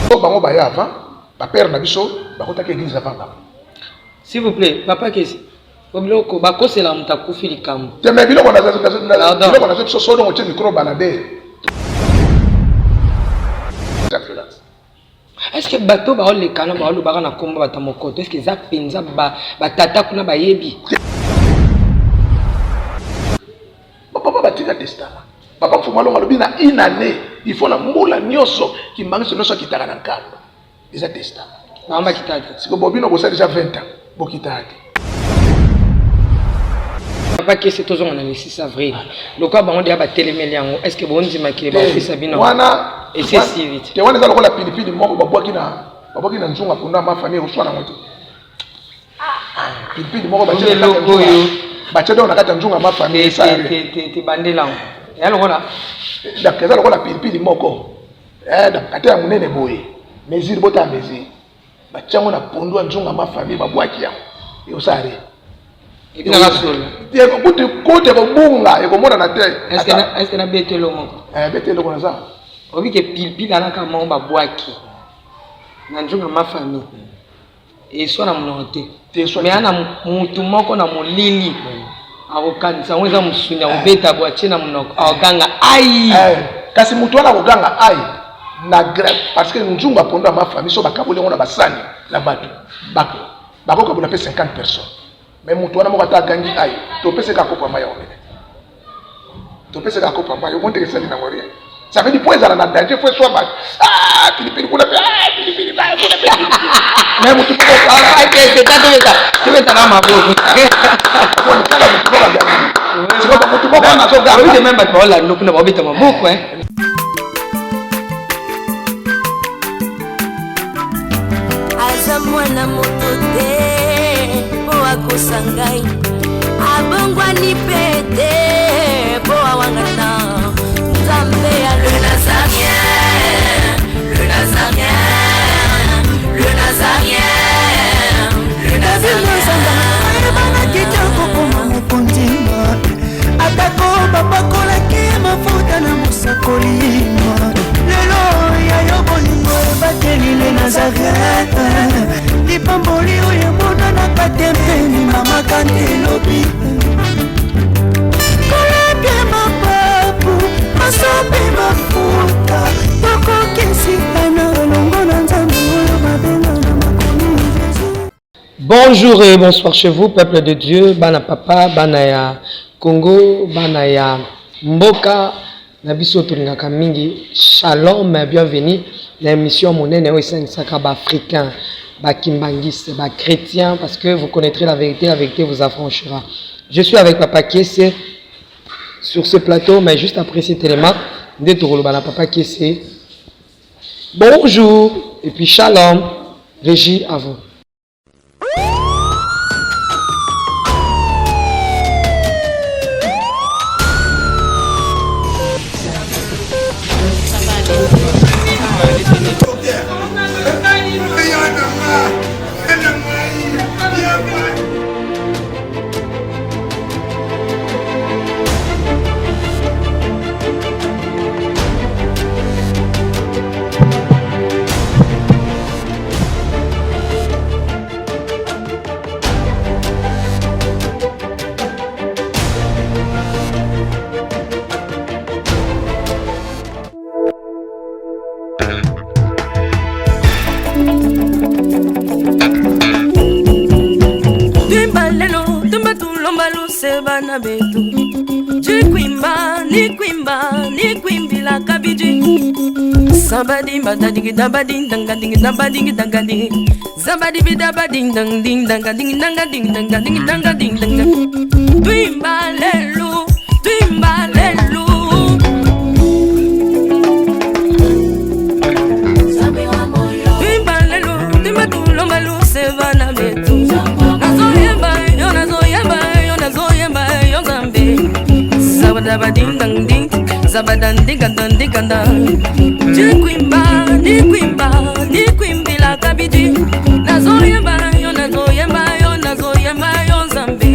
Po bango baya avant, ba père na biso bakotaki église avant bango. S'il vous plaît, papa Kesi, po biloko bakosela moto akufi likambo. Te mais biloko na biloko na biso sono otie micro balade. Est-ce que bato baolekana baolobaka na kombo bato mokoto, est-ce que eza mpenza batata kuna bayebi? Papa batika testament. Papa Mfumu Alongo alobi na une année, il faut na mbula nyonso kimbangiso nyonso akitaka na nkamba. Eza testament. Bango bakitaka te. Siko bobino bosali deja 20 ans, bokitaka te. Papa Kese, tozonga na le 6 avril. Lokola bango deja batelemeli yango, est-ce que bondima ke bakopesa bino? Wana esi esili te. Te wana eza lokola pilipili moko babwaki na nzunga ponda ma famille ekoswana yango te. Pilipili moko batie na kati ya nzunga. Batie donc na kati ya nzunga ma famille esala te. Te te bandela yango. Ya lokola donc eza lokola pilipili moko. Eh donc ata ya munene boye. Mesure bota mesure. Batie yango na pondu ya nzunga ma famille babwaki yango. Ekosala rien. Ebinaka solo. Te kutu kutu ekobunga ekomonana te. Est-ce que na betelo moko? Eh betelo moko naza. Obi ke pilipili alaka moko babwaki na nzunga ma famille. Eswa na monoko te. Mais ana mutu moko na molili akokanisa yango eza mosuni, akobeta bo atie na monoko, akoganga ai. Kasi mutu wana akoganga ai na grève parce que nzungu apondo ya ma famille so bakaboli yango na basani na bato bakokabola mpe 50 personnes, mais mutu wana moko ata agangi ai, topeseka kopo ya mai ya komela, topesaka kopo ya mai, omoni ndenge esali nango rien. Ça veut dire po ezala na danger fo eswa bato, ah pilipili kuna pe, ah pilipili kuna pe, mais mutu moko tobeta na maboko kaka mutu moko agangi sikoyo mutu moko wana azoganga meme bato baolanda kuna baobeta maboko. Aza mwana moto te mpo akosa ngai, abongwani pe te mpo awangana Nzambe ya le Nazarien, le Nazarien, le Nazarien, le Nazarien. Ayebanaki te kokoma mokonzi, atako bapakolaki mafuta na mosakoli. Lelo ya yo bolingo ebateli le Nazareth, lipamboli oyo emonanaka te mpeni mama kante elobi kolapia mapapu masopi mafuta tokokisikana elongo na Nzambe oyo babenga na makomi Jésus. Bonjour et bonsoir chez vous, peuple de Dieu, bana papa, bana ya Congo, bana ya mboka na biso tolingaka mingi. Shalom, bienvenue na émission monene oyo esangisaka ba africains, ba kimbanguistes, ba chrétiens, parce que vous connaîtrez la vérité, la vérité vous affranchira. Je suis avec papa Kiese sur ce plateau, mais juste après cet élément nde tokoloba na papa Kiese. Bonjour et puis shalom, régie à vous. Twimba lelo tumba tulomba luse bana betu jikwimba nikwimba nikwimbila kabiji sabadi madadigi dabadi dangadigi dabadigi dangadi zabadi bidabadi dang ding danga ding danga ding danga ding danga ding danga twimba lelo twimba lelo. Twimba lelo twimba tulomba luse bana betu nazoyemba yo nazoyemba yo nazoyemba yo Nzambe zabadaba ding dang ding zabadandingadandinganda jikwimba nikwimba nikwimbila kabidi nazoyemba yo nazoyemba yo nazoyemba yo Nzambe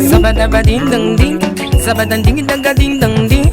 zabadaba ding dang ding zabadandingidanga ding dang ding.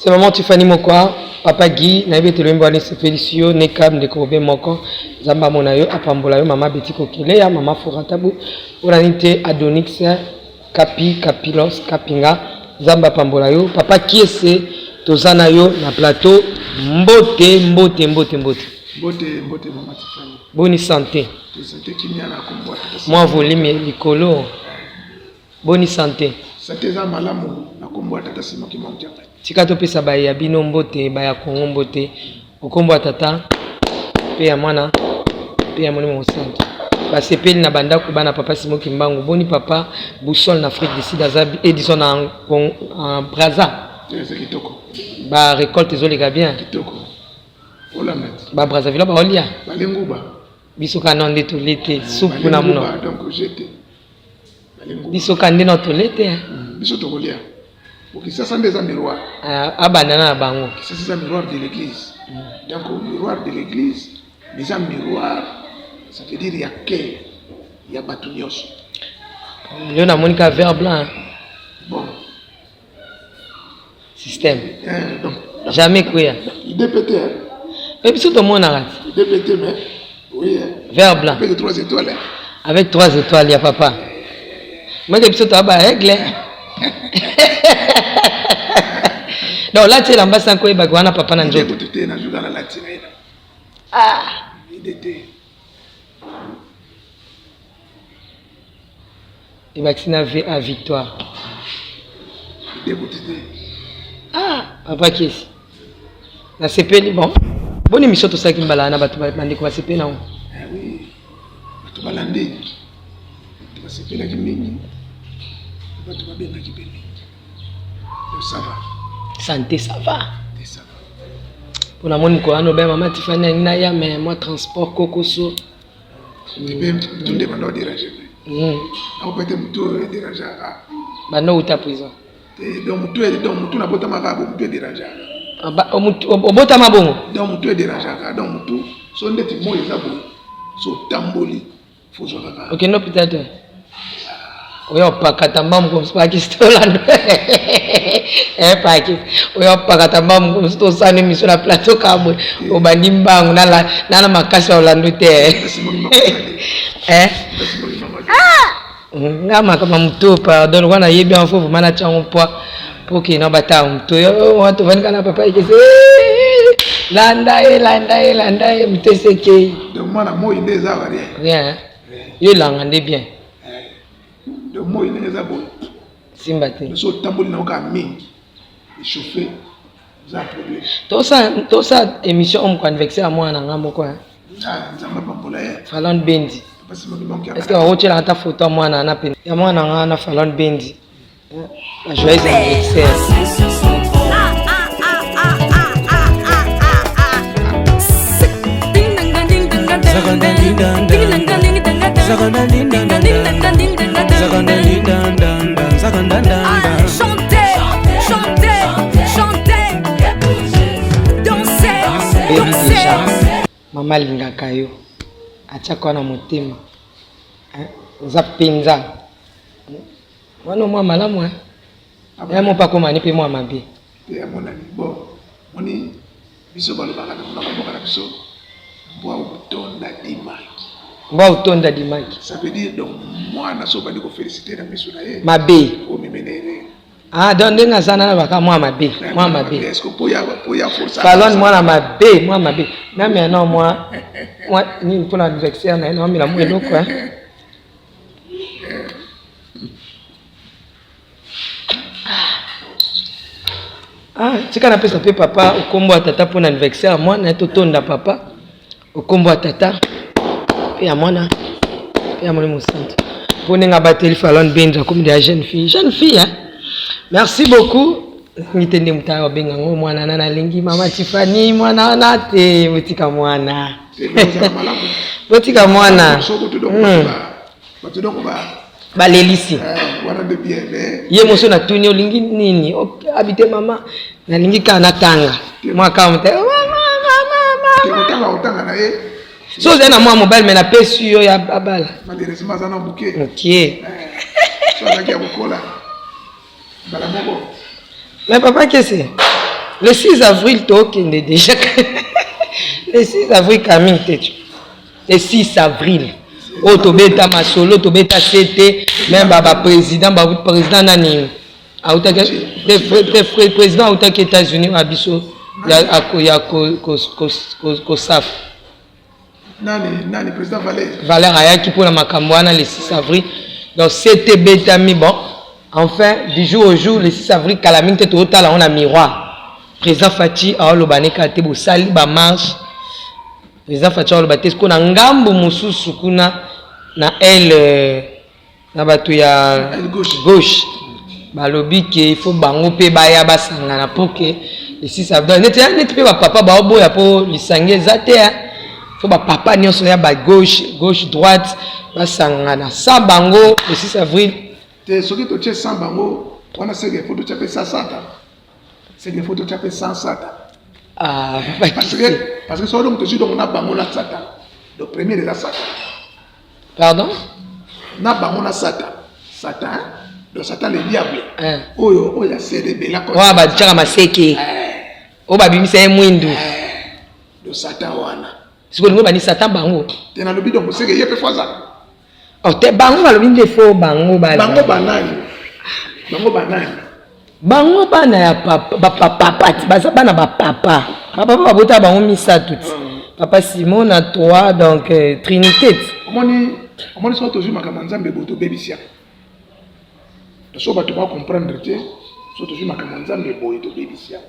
C'est maman Tiffany Mokwa, papa Guy, nayebi ete loyembo wana esepelisi yo, Nekab ndeko bobe moko, Nzambe amona yo, apambola yo, mama Betty Kokeleya, mama Fora Tabu, mpona nini te Adonix Kapi Kapilos Kapinga, Nzambe apambola yo, papa Kiese, toza na yo na plateau, mbote mbote mbote mbote. Mbote mbote mama Tiffany. Boni sante. Sante kimia na kombo ya tata. Mwa volume likolo. Boni sante? Sante eza malamu na kombo ya tata Simon Kimbangu Kiangani. Tika topesa baye ya bino mbote, ba ya Congo mbote, okombo ya tata pe ya mwana pe ya molimo mosantu. Basepeli na bandako bana papa Simon Kimbangu. Boni papa Boussole na Afrique du Sud aza Edison na Brazza. Eza kitoko. Ba récolte ezoleka bien. Kitoko. Olanda ti. Ba Brazzaville baolia. Balenguba. Biso kana nde tolie te supu na monoko. Donc jete. Biso ka nde na tolie te. Biso tokolia. Kisasa nde eza miroir. Abandana na bango. Kisasa eza miroir de l'église. Donc miroir de l'église, mais eza miroir, ça veut dire ya cœur ya bato nyonso. Leo namoni ka vert blanc. Bon. Système. Eh, donc, jamais kweya. IDPT. Hein? Mais biso tomonaka. IDPT mais oui. Hein. Vert blanc. Avec trois étoiles. Hein? Avec trois étoiles ya papa. Moi biso toa ba aigle. Donc là tu elamba sans koyeba wana papa na nzoto. Te na jouka na lati na ye. Ah. IDT. Ebakisi na VA victoire. Ah, papa Kiesi. Nasepeli bon. Bonne émission tosalaki mbala na bato bandeko basepeli nango. Eh oui. Bato balandi. Bato basepelaki mingi. Bato babengaki mpe mingi. Donc ça va. Santé ça va. Ça va. Mpo namoni mokolo wana obe mama Tifani alingi naya mais mwa transport kokoso. Mpe mutu nde banda oderange ngai. Nakopete mutu oyo ederangeaka. Banda outa prison. Donc mutu donc mutu nabotamaka bo mutu ederangeaka. Obotama bongo? Donc mutu ederangeaka donc mutu so ndeti moi eza boye so otamboli faut ozwa kaka. Okende hôpital te? Oya opakata mbamu komisi pakisi tolanda eh pakisi oya opakata mbamu komisi tosala émission na plateau kabwe obandi mbangu nala nala makasi ya olando te eh nga makambo ya moto pardon lokola nayebi yango fo vraimen natya yango poids mpo ke na batala moto yo tovandi kaka na papa ekese landa ye landa ye landa ye moto esekei mwana moi nde eza rien rien yo elanga nde bien Donc moi ndenge eza boye. Simba te. So otamboli na oka mingi. Échauffé. Oza problème. Tosa tosa émission homme anniversaire ya mwana nga moko hein. Ah nzambe apambola ye. Falon Bendi. Est-ce que bakotiela ata photo ya mwana na pene ya mwana nga na Falon Bendi. La joyeuse anniversaire. Baby deja mama alingaka yo atiaka wana motema oza mpenza wana mwa malamu ya mo mpe akomani mpe mwa mabe te amonani bon moni biso balobaka na monoko mboka na biso mbwa otonda dimaki mbwa otonda dimaki ça veut dire donc mwana so obandi kofélicité na miso na ye mabe omemenere ah donc ndenge aza nana baka mwa mabe mwa mabe est-ce que po ya po ya force falon mwana mabe mwa mabe na maintenant mwa mwa nini mpona anniversaire na ye naomela mwa eloko hein Ah, tika napesa mpe papa okombo ya tata mpo na anniversaire ya mwana ye totonda papa okombo ya tata mpe ya mwana mpe ya molimo mosantu mpo ndenge abateli falon benza akomi deya jeune fille jeune fille hein? Merci beaucoup nalingi te nde moto ayo abenga yango mwana na nalingi mama tifani mwana wana te botika mwana botika mwana. Balelisi ye moso natuni olingi nini abite mama nalingi kaka natanga mwa kaka moto so ozali na mwa mobali me napesi yo ya abala mokie me papa kese. Le 6 avril tokende déjà. Le 6 avril kaming te. Le 6 avril. Oyo tobeta masolo, tobeta sete, même ba ba président, ba président nani autaki président autaki États-Unis wa biso ya ya ko ko ko ko saf. Nani nani président Valère. Valère ayaki mpona makambo wana le 6 avril. Donc sete betami bon. Enfin du jour au jour le 6 avril kala mingi te totala yango na miroir. Président Fatshi aoloba ne kaka te bosali ba marche. Président Fatshi aoloba te sikoyo na ngambo mosusu kuna na aile na bato ya gauche balobi ke il faut bango mpe baya basangana pour que le 6 avril neti neti mpe bapapa baoboya mpo lisangi eza te faut bapapa nyonso ya ba gauche gauche droite basangana sans bango le 6 avril te. Soki totie sans bango wana, seke faut totia mpe sans Satan, seke faut totia mpe sans Satan. Ah, parce que soki donc tozwi donc na bango na Satan, donc premier eza Satan. Pardon? Na bango na Satan, Satan, donc Satan le diable oyo oyo aserebela. Oyo batiaka maseke, oyo babimisa ye mwindu. Donc Satan wana. Sikoyo olingo bani Satan bango? Te, nalobi donc seke ye mpe faut azala. Oh, te, bango balobi nde faut bango. Bango banani? Bango banani? Bango bana ya papa, bapapa ti baza bana bapapa, bapapa babota bango misato ti papa Simon na trois, donc trinité ti. Omoni, soki tozwi makambo ya Nzambe boye, tobebisi yango. So bato bacomprendre te, so tozwi makambo ya Nzambe boye, tobebisi yango.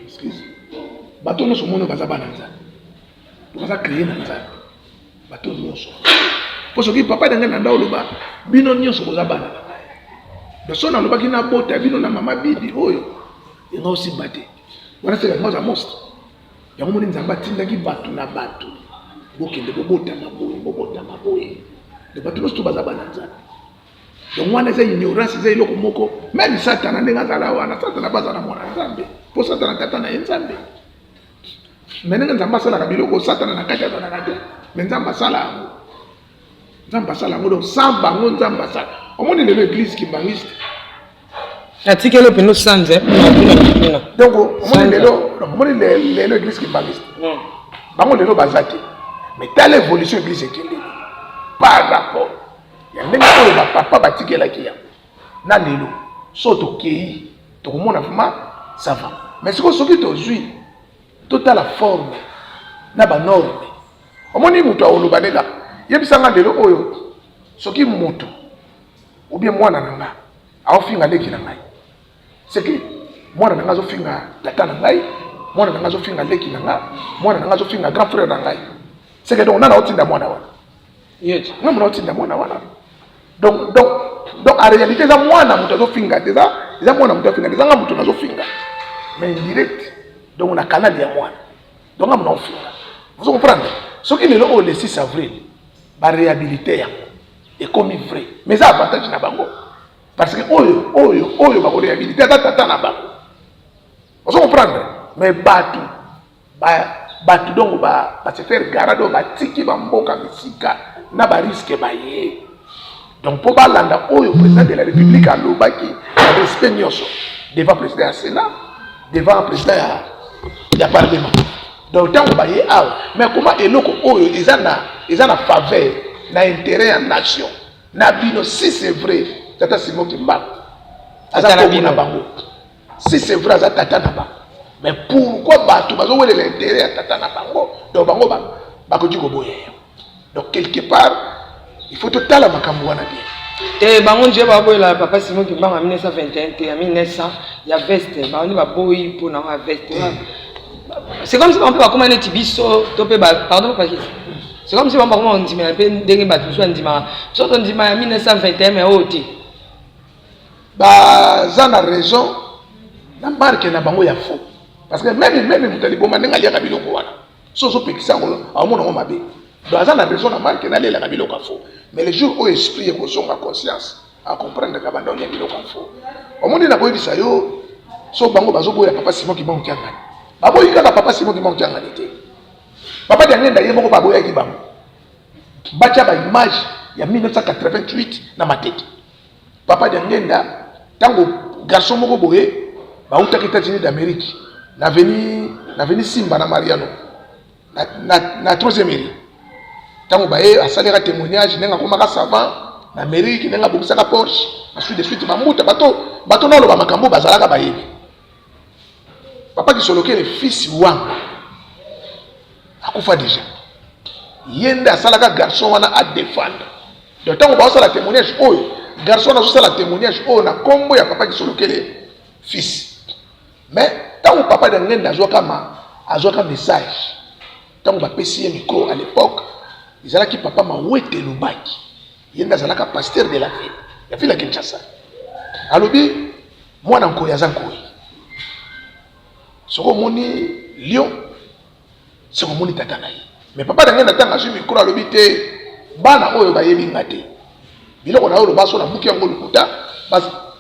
Excuse, bato nyonso omoni baza bana Nzambe, baza créé na Nzambe, bato nyonso. Mpo soki papa na ngai na nda oloba bino nyonso boza bana na ngai, donc so nalobaki nabota bino na mama bibi oyo enga osimba te wana, seka yango aza monstre. Yango moni Nzambe atindaki bato na bato bokende bobotama boye, bobotama boye. Donc bato nyonso to baza bana Nzambe. Donc wana eza ignorance, eza eloko moko. Même Satana ndenge azala wana, Satana baza na mwana Nzambe, mpo Satana tata na ye Nzambe. Me ndenge Nzambe asalaka biloko, Satana na kati azalaka te, me Nzambe asala yango, Nzambe asala yango. Donc sans bango Nzambe asala. Omoni lelo église kimbangiste. Natikeli mpenza osanza. Donc omoni lelo église kimbangiste, bango lelo baza te. Mais tala évolution église ekendeli par rapport ya ndenge oyo bapapa batikelaki yango na lelo. So tokei, tokomona vraiment ça va. Mais sikoyo soki tozwi, totala forme na banorme. Omoni moto aoloba ndeka yebisanga lelo oyo, soki moto ou bien mwana na nga aofinga leki na ngai, seke mwana na ngai azofinga tata na ngai, mwana na ngai azofinga leki na nga, mwana na ngai azofinga grand frère na ngai, seke donc nana otinda mwana wana, nga mona otinda mwana wana. Donc en réalité eza mwana moto azofinga te, eza mwana moto afinga te, eza nga moto nazofinga, mais indirect, donc na canal ya mwana. Donc nga mona ofinga. Vous comprendre? Soki lelo oyo le 6 avril baréhabilité yango ekomi vrai, mais eza avantage na bango, parce que oyo bakoréhabilité aza tata na bango. Ozo comprendre? Mais bato donc base faire gara, donc batiki bamboka misika na barisque baye, donc mpo balanda oyo président de la République alobaki na respect nyonso devant président ya Sénat, devant président ya Parlement. Donc ntango baye awa, mais koma eloko oyo eza na faveur na intérêt ya nation na bino. Si c'est vrai tata Simon Kimbangu aza koko na bango, si c'est vrai aza tata na bango, mais pourquoi bato bazowelela intérêt ya tata na bango? Donc bango bakoki koboya yango. Donc quelque part il faut totala makambo wana bien. Te, bango nzela baboyela papa Simon Kimbangu ya 1921 te, ya 1900 ya veste. Bango nde baboyi mpona ya veste. C'est comme si bango mpe bakóma neti biso to mpe, pardon papa, c'est comme si bango bakóma kondimela mpe ndenge bato mosusu bandimaka. So tondima ya 1921, mais oyo te. Baza na raison na marque na bango ya faux, parce que même moto aliboma ndenge aliaka biloko wana, so ozopekisa yango, aomona yango mabe. Donc aza na raison na marque nalelaka biloko ya faux. Mais le jour oyo esprit ekozonga, conscience acomprendre ka banda olia biloko ya faux. Omoni, na koyebisa yo, so bango bazoboya papa Simon Kimbangu Kiangani, baboyi kaka papa Simon Kimbangu Kiangani te. Papa Diangenda ye moko baboyaki bango batya baimage ya 1988 na Matete. Papa Diangenda ntango Garçon moko boye bautaki États-Unis d'Amérique na veni na veni Simba na Mariano na troisième eri. Ntango baye asalaka témoignage ndenge akomaka savant na Amérique, ndenge abongisaka Porsche, ensuite de suite. Bambuta bato bato naloba makambo bazalaka bayebi. Papa Kisolokele fils Wanga akufa déjà, ye nde asalaka garçon wana adéfendre. Donc ntango baosala témoignage oyo, garçon wana azosala témoignage oyo na nkombo ya Papa Kisolokele fils. Mais ntango Papa Diangenda azwaka ma azwaka message, ntango bapesi ye micro, à l'époque ezalaki Papa Mawete Lubaki, ye nde azalaka pasteur de la ville ya ville ya Kinshasa. Alobi mwana nkoyi aza nkoyi, soki omoni lion, soki omoni tata na ye. Mais Papa Diangenda, ntango azwi micro, alobi te, bana oyo bayebi nga te. Biloko na oyo loba so nabuki yango lokuta.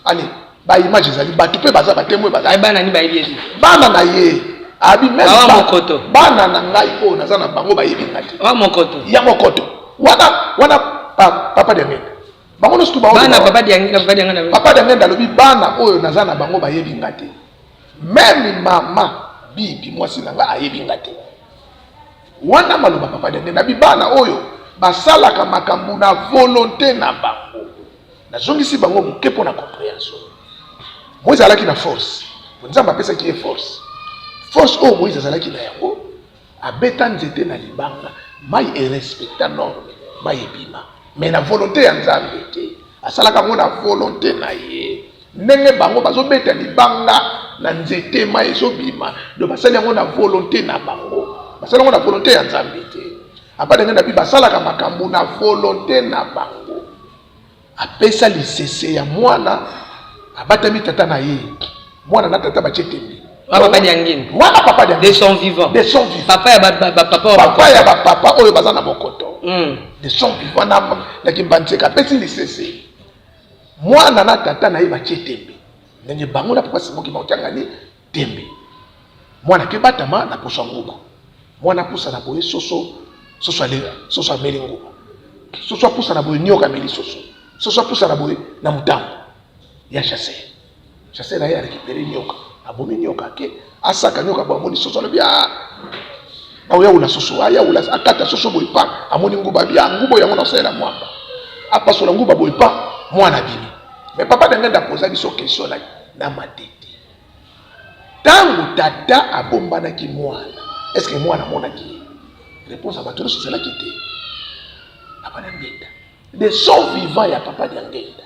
Ale baimage ezali, bato mpe baza batémoin, baza. Bana ni bayebi ete? Bana na ye abi même Bawa mokoto. Bana na ngai oyo naza na bango bayebi nga te. Wa mokoto. Ya mokoto wana wana Papa Diangenda, bango nyonso tu bana Papa Diangenda, Papa Diangenda. Papa Diangenda alobi bana oyo naza na bango bayebi nga te, même mama Bibi, mwasi na nga, ayebi nga te. Wana maloba Papa Diangenda abi bana oyo basalaka makambo na volonté na bango. Nazongisi bango moke mpo na compréhension. Moïse azalaki na force, Nzambe apesaki ye force. Force oyo Moïse azalaki na yango, abeta nzete na libanga, mai erespecta norme, mai ebima, mais na volonté ya Nzambe te. Asalaka yango na volonté na ye. Ndenge bango bazobeta libanga na nzete, mai ezobima, donc basali yango na volonté na bango, basali yango na volonté ya Nzambe te. Apa ndenge na bi basalaka makambo na volonté na bango. Apesa lisese ya mwana abatami tata na ye, mwana na tata batie tembe. Wana Papa Diangenda. Wana Papa Diangenda. De son vivant. De son vivant. Papa ya bapapa wa papa ya bapapa oyo baza na bokoto. De son vivant na Kimbanseke, apesi lisese mwana na tata na ye batie tembe. Ndenge bango na Papa Simoki baotiangani tembe, mwana ke batama na poso ya nguba, mwana apusa na boye, soso soso ale soso ameli nguba, soso apusa na boye, nioka ameli soso, soso apusa na boye na motambo ya chasseur, chasseur aye arécupéré nioka, abomi nioka, ake asaka nioka bo, amoni soso, alobi a aoyaula soso, ayaula, akata soso boye pa, amoni nguba, abi a nguba yango naosalela mwamba, apasola nguba boye pa, mwana abimi. Mais Papa Diangenda apoza biso question na Matete: ntango tata abombanaki mwana, est ce que mwana amonaki ye? Réponse ya bato nyonso ezalaki te. Papa Diangenda, de son vivant ya Papa Diangenda,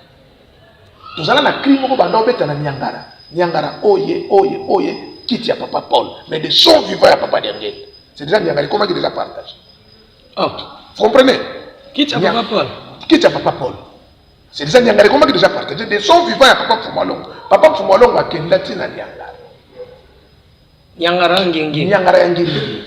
tozala na cri moko banda obeta na Niangara, Niangara oye oye oye, kiti ya Papa Paul. Mais de son vivant ya Papa Diangenda, c'est déjà Niangara ekomaki déjà partage. Oh. Vous comprenez? Kiti ya Papa Paul. Kiti ya Papa Paul, c'est déjà Niangara ekomaki déjà partagé de son vivant ya Papa Mfumalongo. Papa Mfumalongo akenda ntina Niangara. Niangara ngingi. Niangara ya Ngiringiri,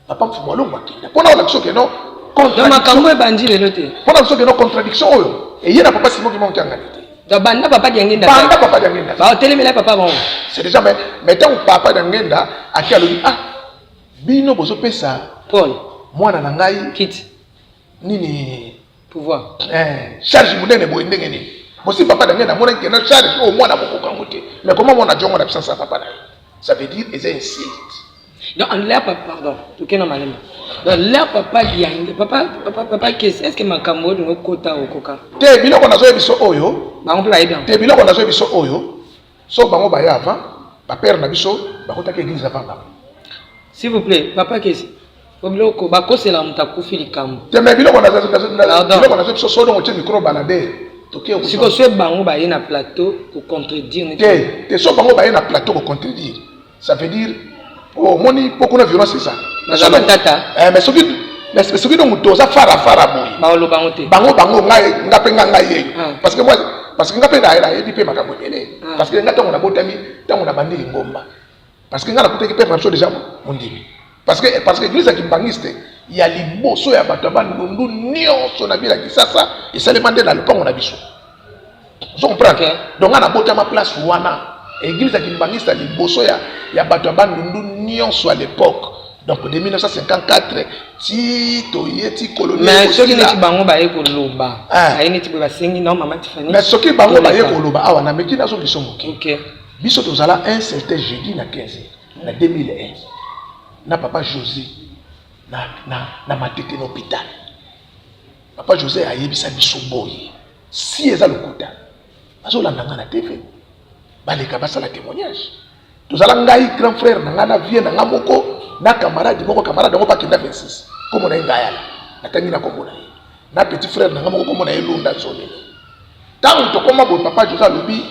Papa Mfumalongo akenda mpona olakisa oke no. Donc makambo ebandi lelo te. Mpona biso ke no, contradiction oyo eye na Papa Simoki Mango Kiangani te. Donc banda Papa Diangenda. Banda Papa Diangenda. Baotelemela papa bango. C'est déjà mais ntango Papa Diangenda ake, alobi ah, bino bozopesa Paul mwana na ngai kiti nini? Pouvoir. Charge monene boye ndenge nini? Bosi Papa Diangenda amonaki kena charge oyo mwana bokoka yango te. Mais comment mwana jongo na absence ya papa na ye? Ça veut dire eza insulte. Donc en l'air, pardon, tokenda malembe. Donc l'air papa Diange, papa Kesi, est ce que makambo oyo okota okoka? Te, biloko nazoyebi biso oyo. Bango mpe bayebi yango. Te, biloko nazoyebi biso oyo, so bango baya avant bapère na biso bakotaki église avant bango. S'il vous plaît, Papa Kesi, po biloko bakosela moto akufi likambo. Te, mais biloko Pardon. Biloko nazoyebi biso so dongo tie micro balade toke. Sikoyo so bango baye na plateau kocontredire neti Te te, so bango baye na plateau kocontredire, ça veut dire omoni mpo kuna violence eza. Baza matata. Mais soki donc toza fara fara boye, baoloba yango te. Bango ngai nga mpe nga ngai yeyo. Ah. Parce que moi, parce que nga mpe nayebi mpe makambo ebele. Ah. Parce que nga ntango nabotami, ntango nabandi lingomba, parce que nga nakutaki père na biso déjà mondimi, parce que église ya kimbangiste ya liboso ya bato ya Bandundu nyonso na bila Kisasa esalema nde na lopango na biso. Ozo comprendre? Ok. Donc nga nabotama place wana, église ya kimbangiste ya liboso ya bato ya Bandundu nyonso à l'époque. Donc de 1954 ti toye ti colonie. Mais soki neti bango baye koloba, eh. Baye neti boye basengi na mama Tiffany. Mais soki bango baye koloba awa na meki nazo biso moke. Okay. Biso tozala un certain jeudi na 15 na 2001 na papa José na Matete na hôpital. Papa José ayebisa biso boye si eza lokuta bazolanda nga na TV baleka basala témoignage. Tozala ngai grand frère na ngai na vie na ngai moko na camarade moko, camarade yango bakenda 26 kombo na ye Ngayala, natangi na kombo na ye, na petit frère na ngai moko kombo na ye Lunda Nzonene. Ntango tokoma boye, papa José alobi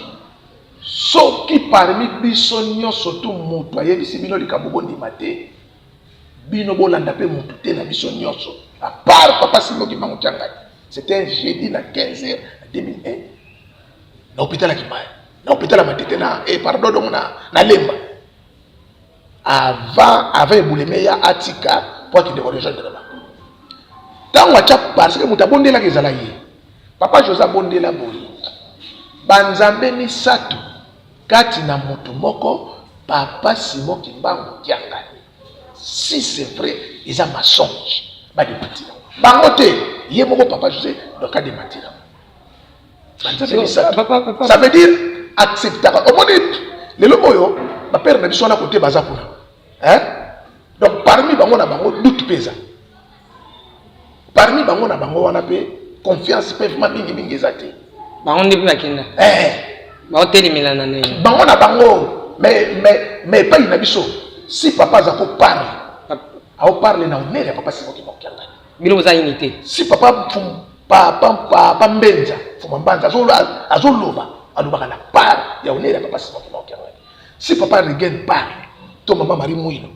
soki parmi biso nyonso tu moto ayebisi bino likambo bondima te, bino bolanda mpe motu te na biso nyonso à part papa Simon Kimbangu Kiangani. C'était un jeudi na 15 h 2001 na hôpital ya Kimaya, na hôpital ya Matete na eh, pardon donc na Lemba, avant ebuleme ya atika po akende ko rejoindre bango. Ntango atya, parce que moto abondelaka ezala ye papa José, abondela boye: banzambe misato kati na moto moko, papa Simon Kimbangu Kiangani. Si c'est vrai eza mensonge, badematira bango te, ye moko papa José donc adematira banzambe misato. Ça veut dire acceptaka. Omoni lelo oyo bapere na biso wana kote baza kuna, hein? Donc parmi bango na bango doute mpe eza parmi bango na bango wana mpe confiance mpe vraiment mingi mingi eza te. Bango nde mpe bakenda eh. Baotelemelana na ye. Bango na bango, mais epai na biso, si papa aza koparle, aoparle na honneur ya papa Simon Kimbangu Kiangani. Bino boza unité. Si papa Mbenza Fuma Mbanza azoloba, alobaka na part ya honneur ya papa Simon Kimbangu Kiangani. Si papa Regen parle to mama Marie Mwino,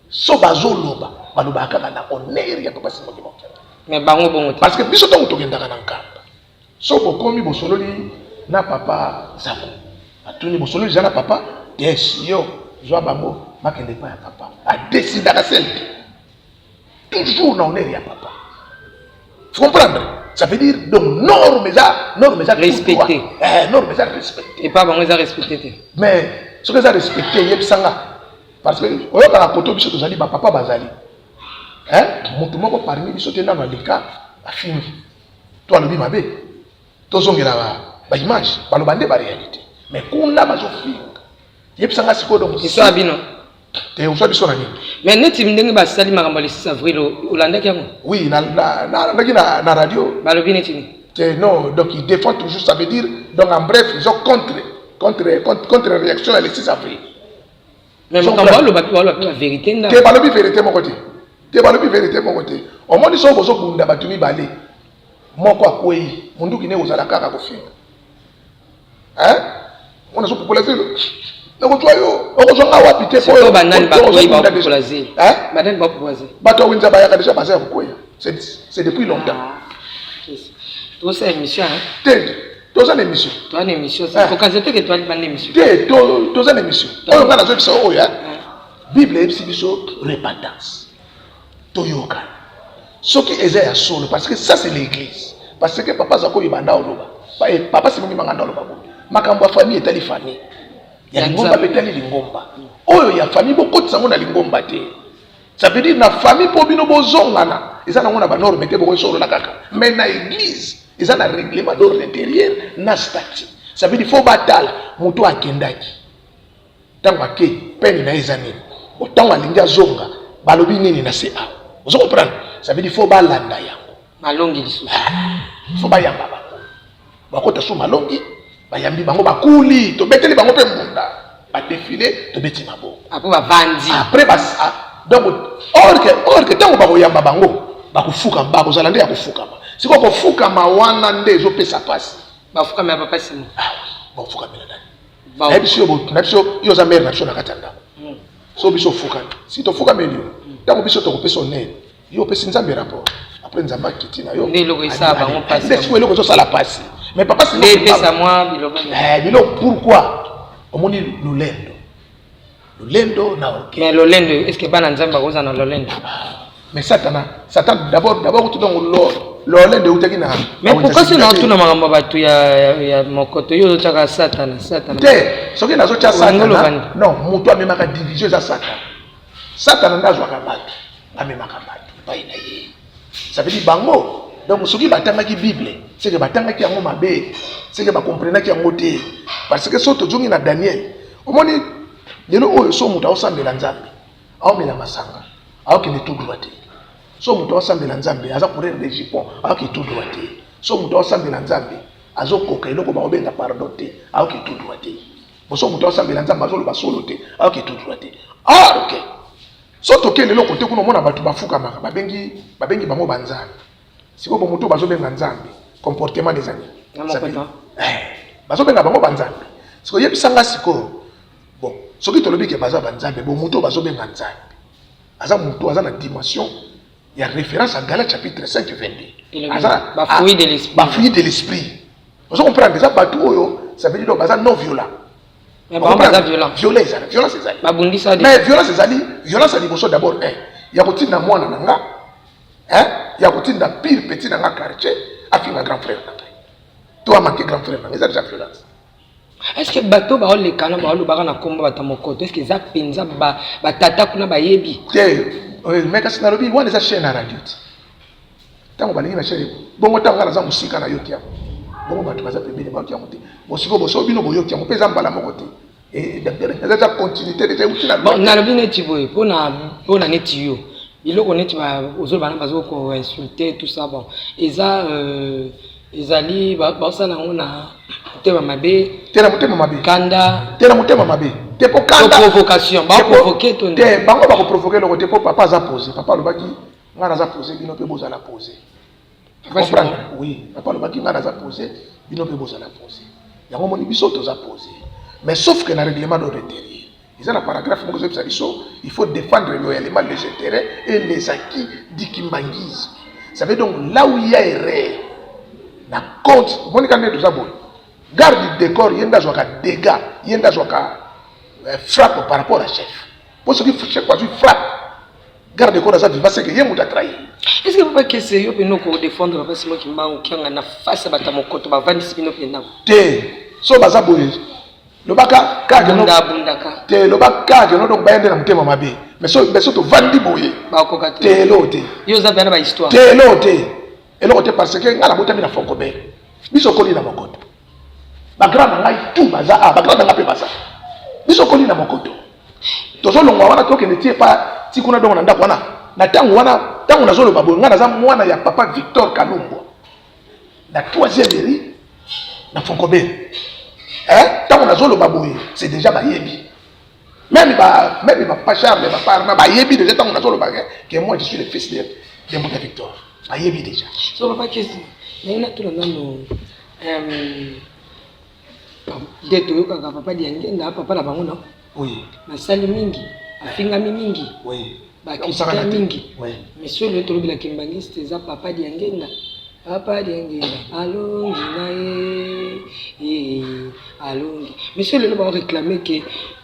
so bazoloba, balobaka kaka na honneur ya papa Simon Kimbangu Kiangani. Mais bango bongo te. Parce que biso ntango tokendaka na Nkamba, so bokomi bosololi na papa Zako, atuni bosololi eza na papa tes, yo zwa bango bakende epai ya papa, adesidaka sel te, toujours na honneur ya papa. Faut comprendre, ça veut dire donc norme eza, norme eza respecté. Eh, norme eza respecté. Epa bango eza respecté te. Mais soki eza respecté, yebisanga, parce que oyokaka koto biso tozali bapapa bazali, hein, motu moko parmi biso te nano aleka afingi to alobi mabe, tozongela baimage, baloba nde baréalité, mais kuna bazofinga. Yebisanga sikoyo donc histoire bino te oswa biso na nini? Mais neti ndenge basali makambo ya le 6 avril, olandaki yango? Oui, nalandaki na radio. Balobi neti nini? Te, non, donc il défend toujours, ça veut dire donc en bref ils ont contre réaction ya le 6 avril. Mais makambo baloba mpe, baloba mpe bavérité nda. Te, balobi vérité moko te, te, balobi vérité moko te. Omoni soki bozobunda bato mibale, moko akwei, munduki ne kozala kaka kofinga, hein, mona azopupola zelo, nakozwa yo, okozwa nga wapi te? Sikoyo banani bakwei bapupola zelo? Banani bapupola zelo? Bato ya wenza bayaka déjà, baza ya kokweya, c'est depuis longtemps. Tosala émission. Te, toza na émission. Toza na émission, kokanisa te ke toali banda émission. Te, toza na émission oyo ngai nazoyebisa oyo Bible eyebisi biso repentance, toyokana soki eza ya solo, parce que ça c'est l'église, parce que papa aza koyeba nda oloba, papa Simon Kimbangu nda oloba boye: makambo ya famille etali famille, ya lingomba mpe etali lingomba. Oyo ya famille bokotisa yango na lingomba te. Ça veut dire na famille mpo bino bozongana eza nango na banorme te, bokosolola kaka, mais na église eza na règlement d'ordre intérieur na statut. Ça veut dire faut batala moto akendaki, ntango ake pene na ye eza nini, ntango alingi azonga balobi nini na se awa. Ozo comprendre? Ça veut dire faut balanda yango. Malongi lisusu. Faut bayamba bango, bakota so malongi, bayambi bango, bakuli, tobeteli bango mpe mbunda, badefile, tobeti maboko. Après bavandi. Après bas, donc or que ntango bakoyamba bango, bakofukama, bakozala nde ya kofukama. Sikoyo kofukama wana nde ezopesa mpasi. Bafukama ya papa Simo? Ah oui, bakofukamela nani? Nayebi biso, na biso, yo oza mare na biso na kati ya ndako. So biso ofukami, si tofukameli yo, ntango biso tokopesa honneur, yo opesi Nzambe rapport, après Nzambe akiti na yo. Nde eloko esala bango mpasi. Nde sikoyo eloko ezosala mpasi. Mais papa Simo nde epesa mwa biloko. Biloko, pourquoi? Omoni lolendo, lolendo na orgueil. Mais lolendo, est ce que bana Nzambe bakozala na lolendo? Mais satana, Satan d'abord kutu, donc lolendo eutaki na Mais pourquoi soki naotuna makambo ya bato ya mokoto, yo ozotiaka Satana, Satana? Te, soki nazotya Satana, non, moto amemaka division eza Satana. Satana nde azwaka bato, amemaka bato epai na ye. Ça veut dire bango, donc soki batangaki Bible, c'est que batangaki yango mabe, c'est que bakomprenaki yango te. Parce que soki tozongi na Daniel, omoni lelo oyo so moto aosambela Nzambe, aomela masanga, aokende tout droit te. So moto aosambela Nzambe, aza coureur de jupon, aokende tout droit te. So moto aosambela Nzambe, azokoka eloko bakobenga pardon te, aokende tout droit te. Boso moto asambela Nzambe azoloba solo te, ayoki tout droit te. Ah, ok. So toke lelo kote kuna omona bato bafukamaka, babengi babengi bango ba Nzambe. Sikoyo bo moto bazobenga Nzambe, comportement eza nini? Eh, bazobenga bango ba Nzambe. Sikoyo yebisa nga sikoyo. Bon, soki tolobi ke baza ba Nzambe, bo moto bazobenga Nzambe. Aza moto aza na dimension ya référence à Galates chapitre 5 22. Aza ba fruits de l'esprit. Ba fruits de l'esprit. Ozo comprendre eza bato oyo ça veut dire donc baza non violent. Mais bango baza violent. Violent ezali, violence ezali. Babundisa Mais violence ezali, violence ya liboso d'abord un ya kotinda mwana na nga hein ya kotinda pire petit na nga quartier afinga grand frère na ngai. To a manquer grand frère na ngai eza déjà violence. Est-ce que bato baolekana baolobaka na kombo bato ya mokoto est-ce que eza mpenza batata kuna bayebi te? Mais kasi nalobi wana eza chaîne ya radio te. Ntango balingi na chaîne bongo, ntango ngai naza mosika nayoki yango bongo, bato baza pembeni bayoki yango te. Bosiko boso bino boyoki yango mpe eza mbala moko te, eza eza continuité déjà euti na Bon, nalobi neti boye mpona neti yo biloko neti ozoloba na bazo koinsulte tout ça, bon, eza ezali baosala yango na motema mabe. Te, na motema mabe. Kanda. Te, na motema mabe te, po kanda provocation, baprovoke to te. Bango bakoprovoke eloko te, po papa aza posé. Papa alobaki: ngai naza posé, bino mpe bozala posé. Comprendre? Oui, papa alobaki: ngai naza posé, bino mpe bozala posé. Yango moni biso toza posé, mais sauf que na règlement d'ordre intérieur eza na paragraphe moko ezobisa biso: il faut défendre loyalement les intérêts et les acquis du kimbanguisme. Ça veut donc là où il y a erreur na compte, omoni kaka nde toza boye, garde du décor ye nde azwaka dégâts, ye nde azwaka frappe par rapport à chef, po soki chef azwi frappe, garde corps aza vivant, c'est que ye moto atrahir. Est ce que papa Kese, yo mpena okodefendre papa Simon Kimbangu Kianga na face ya bato ya mokoto bavandisi bino mpenza? Te, so baza boye, lobaka kaka bunda abundaka. Te, loba kaka no, donc baya nde na motema mabe, mais so tovandi boye. Bakoka te. Te, eloko te. Yo oza mpena na bahistoire. Te, eloko te, eloko te, parce que ngai nabotami na Foncobert, biso okoli na mokoto, bagrand na ngai tout baza a bagrand na ngai mpe baza, biso okoli na mokoto, tozolongwa wana, tokende ti epa ti kuna. Dongo na ndako wana, na ntango wana, ntango nazoloba boye, ngai naza mwana ya papa Victor Kalumbwa na troisième eri na Foncobert. Ntango nazoloba boye, c'est déjà bayebi, même ba même ba Charles, ba parma bayebi déjà. Ntango nazoloba que moi je suis le fils de Mbuta Victor, bayebi déjà. So papa Kesi, ndenge natuna nano, nde toyokaka papa Diangenda, papa na bango no basali mingi, afingami mingi, bakritika mingi, mais soki lelo tolobelaka kimbangiste, eza papa Diangenda. Papa Diangenda alongi na ye, alongi. Mais soki lelo baoréclame ke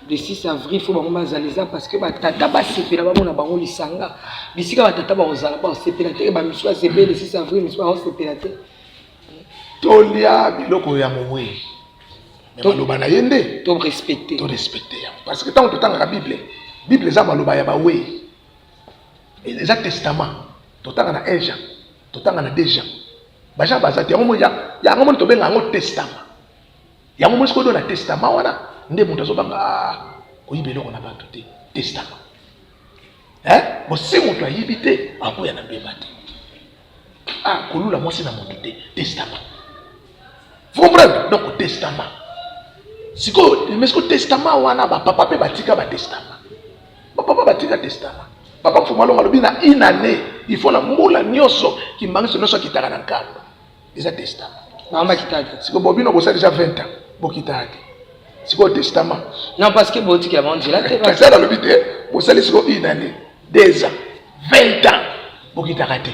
le 6 avril faut bango bazala, eza parce que batata basepela, bamona bango lisanga bisika batata bakozala, basepela te. Bamisu basepeli le 6 avril, misu baosepela te. Tolia biloko ya mowei, maloba na ye nde to respecte. To respecte yango, parce que ntango totangaka Bible, Bible eza maloba ya bawei, eza testament. Totanga na 1 Jean, totanga na 2 Jean, bajean baza te. Yango moni, yango moni tobenga yango testament. Yango moni sikoyo na testament wana nde moto azobanga koyiba eloko na bato te. Testament bosi moto ayibi te, akoya na mbeba te, kolula mwasi na moto te. Testament, vous comprenez? Donc testament sikoyo, mais sikoyo testament wana, bapapa mpe batika batestament, bapapa batika testament. Papa Mfumu Alongo alobi na une année, il faut na mbula nyonso kimbangiso nyonso akitaka na Nkamba, eza testament. Bango bakitaka te. Sikoyo bobino bosali déjà 20 ans, bokitaka te. Sikoyo testament. Non, parce que botikela bango nzela te. Kasi nalobi te, bosali sikoyo une année, 2 ans, 20 ans, bokitaka te.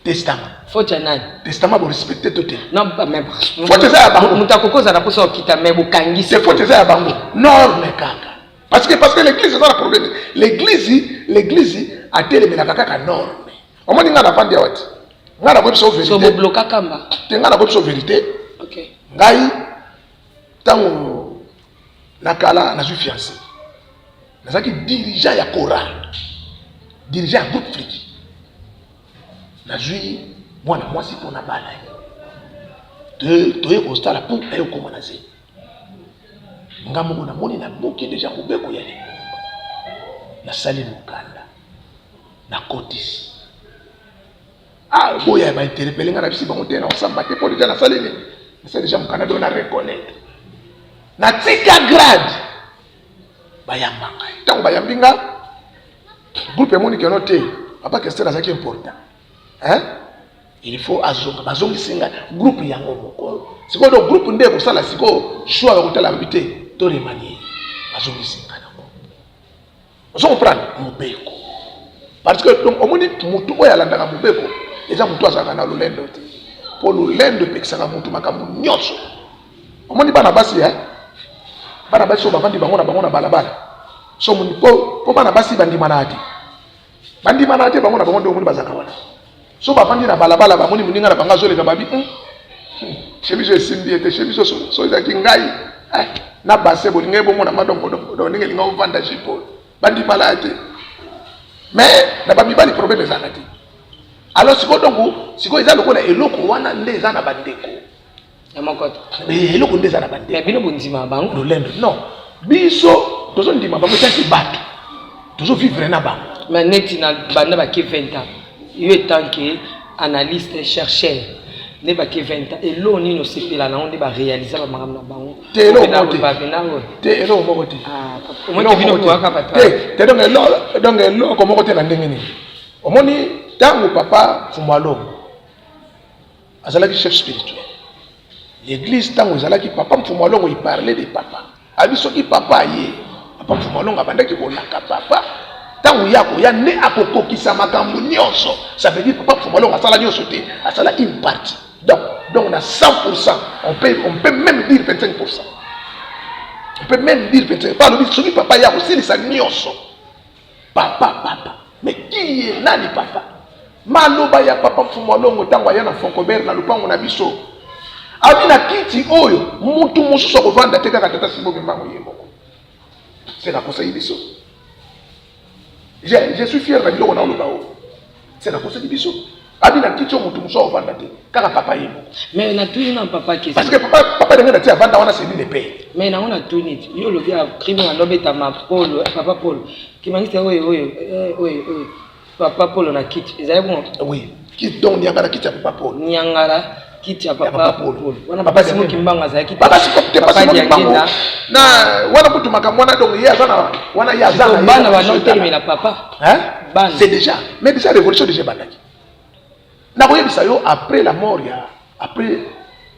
Testament. Faute ya nani? Testament borespecte to te? Non, mais Faute eza ya bango. Moto akoki ozala mposa okita, mais bokangisi. Te, faute eza ya bango, norme kaka, parce que l'église eza na problème. L'église atelemelaka kaka norme. Omoni, ngai navandi awa ti ngai nakoyebi biso so vérité. Bobloka Kamba. Te, ngai nakoyebi biso vérité. Ngai ntango na kala nazwi fiancé, nazalaki dirigeant ya chorale. Dirigeant ya groupe Friki. Nazwi mwana mwasi mpo na bala ye. Toye kosala mpo naye okoma na zemi. Nga moko namoni nabuki deja mobeko ya lingomba. Nasali mokanda. Nakotisi. Ah, boya ba interpelle nga na bisi bango te na osamba te po deja nasali nini? Nasali deja mokanda do na reconnaître. Natika grade. Bayamba ngai. Ntango bayambi nga, groupe emoni keno te, papa Kester azalaki important. Hein? Il faut azonga, bazongisi ngai groupe yango moko. Sikoyo do groupe nde ekosala sikoyo choix ya kotala babi te, to remanier. Bazongisi ngai na groupe. Ozo comprendre? Mobeko. Parce que donc omoni mutu oyo alandaka mobeko eza mutu azalaka na lolendo te. Po lolendo epekisaka mutu makambo nyonso. Omoni bana basi eh? Bana basi oyo bavandi bango na bango na balabala. So omoni po po bana basi bandimanaka te. Bandimanaka te bango na bango nde omoni bazalaka wana. So bavandi na balabala bamoni moninga na bango azoleka babi hmm. hmm. Chemise oyo esimbi ye te, chemise oyo so ezalaki ngai eh, na base bolingai bomona madongodongo ndenge elinga ovanda jipo bandimala ya te mais na bamibali problème ezalaka te. Alors sikoyo donc sikoyo eza lokola eloko wana nde eza na bandeko ya moko te eh, eloko nde eza na bandeko mais bino bondima bango lolendo non biso tozondima bango etaki bato tozovivre na bango mais neti na banda bake 20 ans yo etant que analyste chercheur nde bake 20 ans eloko nini osepela nango nde baréalisa bamakambo na bango te eloko moko te te eloko moko te ah, te donc eloko moko te na ndenge nini omoni ntango papa fumwalongo azalaki chef spirituel l'église ntango ezalaki papa mfumu alongo il parlait de papa abi soki papa aye papa mfumu alongo abandaki kolaka papa ntango ye akoya nde akokokisa makambo nyonso ça veut dire papa mfumu alongo asala nyonso te asala une partie donc donc na 100 on peut même dire 25 on peut même dire 25 pa alobi soki papa ye akosilisa nyonso Papa papa mais qui est nani papa? Maloba ya papa Mfumu Alongo ntango aya na Foncobert na lopango na biso abi na kiti oyo mutu mosusu akovanda te kaka tata Simon Kimbangu ye moko. Se nakosaki biso. Je suis fier na biloko na oloba oyo. Se nakosaki biso. Abi na kiti oyo mutu mosusu akovanda te kaka papa ye moko. Mais natuni na papa question. Parce que papa papa ndenge na ti avanda wana c'est lui le père. Mais nango natuni yo olobi ya crime wana obetama Paul papa Paul kimangisi oyo oyo eh, oyo oyo papa Paul na kiti ezali bongo. Oui. Kiti donc niangala kiti ya papa Paul. Niangala kiti ya papa Paul. Wana papa Simon Kimbangu azalaki papa Simon te papa Simon Kimbangu na wana kutu makambo wana donc ye aza na wana ye aza na bana bana otelemela papa. Hein? Bana. C'est déjà mais déjà révolution déjà ebandaki. Nakoyebisa yo après la mort ya après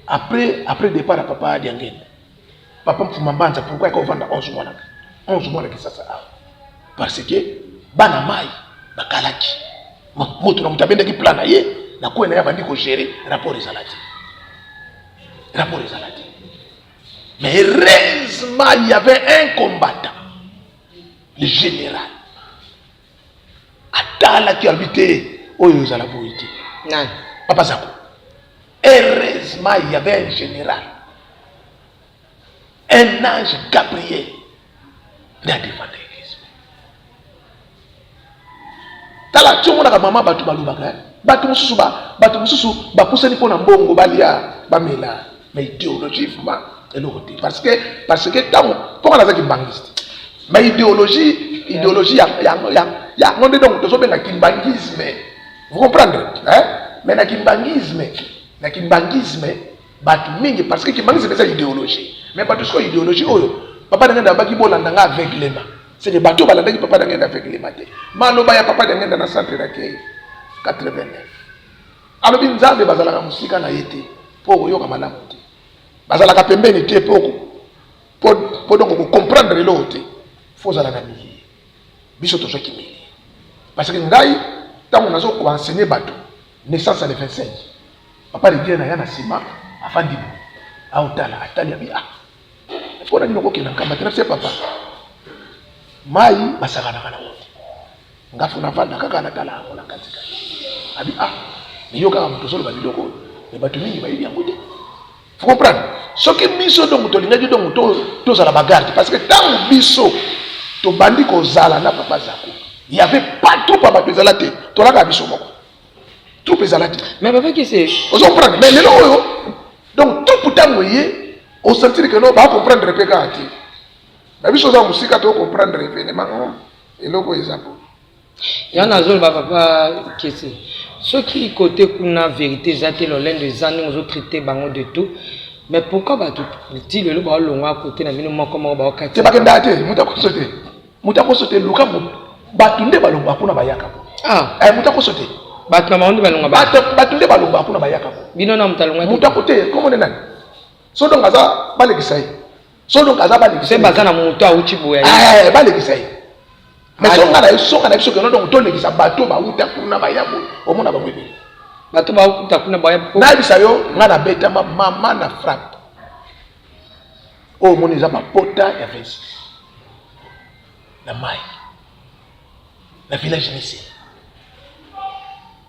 après après départ ya papa Diangenda. Papa Mfuma Mbanza pourquoi yaka ovanda 11 mois na 11 mois na Kisasa awa? Parce que bana mai bakalaki. Moto na moto abendaki plan na ye na coin na ye abandi ko gérer rapport ezala te. Rapport ezala te. Mais heureusement il y avait un combattant, le général. Atalaki alobi te oyo ezala boye te. Nani? Papa Zako. Heureusement il y avait un général, un ange Gabriel nde adefanda église. Tala ti omonaka mama bato balobaka eh? Bato mosusu ba bato mosusu bapusani mpo na mbongo balia bamela mais idéologie vraiment eloko te parce que parce que ntango mpo nga naza kimbangiste mais idéologie idéologie ya ya ya yango nde donc tozobenga kimbangisme vous comprendre hein? Mais na kimbangisme na kimbangisme bato mingi parce que kimbangisme eza idéologie mais bato sikoyo idéologie oyo papa na ngai abaki bolanda nga aveuglement c'est que bato balandaki papa na ngai aveuglement te maloba ya papa na ngai na centre na kei 89 alobi nzambe bazalaka mosika na ye te mpo okoyoka malamu te bazalaka pembeni te mpo mpo donc okocomprendre eloko te fo ozala na milieu biso tozwaki milieu parce que ngai ntango nazo koenseigner bato naissance ya le 25 papa Rivière na ya na nsima afandi boye aotala atali abi ah mpo na nini okokenda nkamba te na biso papa mai basakanaka na ngo te nga fo navanda kaka natala yango na kati kati abi ah mais yo kaka moto ozoloba biloko oyo mais bato mingi bayebi yango te. Vous comprenez? Soki biso donc tolingaki donc tozala ba garde parce que ntango biso tobandi kozala na papa Zako. Il y avait pas troupe ya bato ezala te, tolaka biso moko. Troupe ezala te. Mais papa Kese, ozo comprendre mais lelo oyo donc troupe ntango eye osentir que non ba comprendre mpe kaka te. Na biso oza mosika to comprendre événement eloko eza po. Yango nazoloba papa Kese, soki kote kuna vérité eza te, lolendo eza ndenge ozotraite bango de tout, mais pourquoi bato ti lelo baolongwa kote na bino moko moko baokati te? Bakendaka te, moto akoso te, moto akoso te. Luka bato nde balongwa kuna bayaka po. Ah. Eh, moto akoso te. Bato na bango nde balongwa? Bato nde balongwa kuna bayaka po. Bino na moto alongwa? Moto ako te. Komone nani so donc aza balekisa ye, so donc aza balekisa. Se baza na moto awuti boya. Eh, balekisa ye. Mais so nga na ye, soka na biso keno donc tolekisa bato bawuta kuna baya boye, omona bango ebele. Bato bawuta kuna baya. Nayebisa yo, nga nabetama mama na frappe oyo omoni eza bapota ya 26 na mai na village Nise.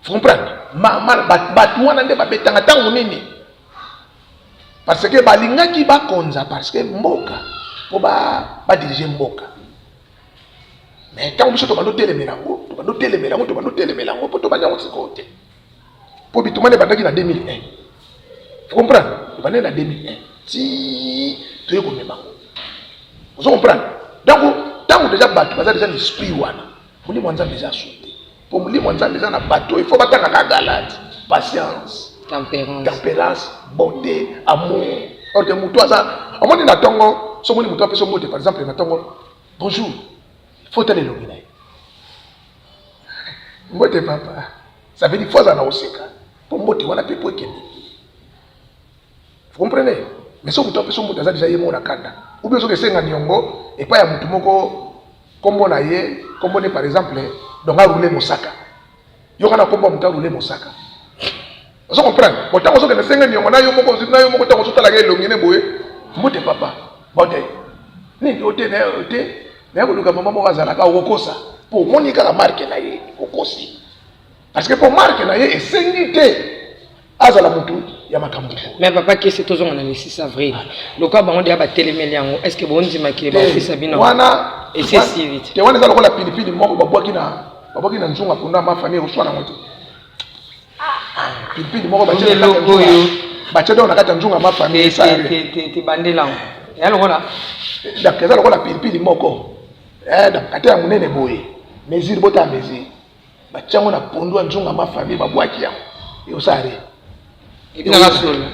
Faut comprendre mama, bato wana nde babetanga ntango nini, parce que balingaki bakonza, parce que mboka mpo badirige mboka. Mais ntango biso tobanda otelemela yango, tobanda otelemela yango, tobanda otelemela yango mpo tobanda yango sikoyo te, mpo bitumba ebandaki na 2001. Faut comprendre, ebandaki na 2001 ti toye komema yango. Ozo comprendre? Donc ntango deja bato baza deja na esprit wana, molimo ya Nzambe eza su te, mpo molimo ya Nzambe eza na bato. Il faut batangaka Galate: patience, tempérance, tempérance, bonté, amour. Or que moto aza omoni na ntongo, so omoni moto apesa mbote, par exemple na ntongo, bonjour, faut tala elongi na ye. Mbote papa, ça veut dire faut azala na koseka mpo mbote wana mpe po ekende. Vous comprenez? Mais soki moto apesa mbote, aza deja ye moko na kanda, ou bien soki esenga niongo epai ya motu moko, nkombo na ye, nkombo ne par exemple donc aroule mosaka, yoka na nkombo ya moto aroule mosaka. Ozo comprendre? Bon, ntango ozokende senga niongo na yo moko, na yo moko, ntango ozotalaka elongi ne boye, mbote papa, bote nini, ote na yo te, naye koluka mama moko azalaka, okokosa mpo omoni kaka marke na ye, okosi, parce que mpo marke na ye esengi te azala motu ya makambo. Mais papa Kese, tozonga na le 6 avril. Lokola bango deya batelemeli yango, est ce que bondimaki baofisa bino? Wana esi esili te. Wana eza lokola pilipili moko babwaki na nzunga ponda ma famille, ekoswana yango te. Pilipili moko batie na kati ya oyo. Batie donc na kati ya nzunga ma famille esala. Te, bandela yango eya lokola Donc eza lokola pilipili moko. Eh, donc ata ya monene boye, mesure, bota mesure, batie yango na pondu ya nzunga ma famille, babwaki yango, ekosala rien. Ebinaka solo.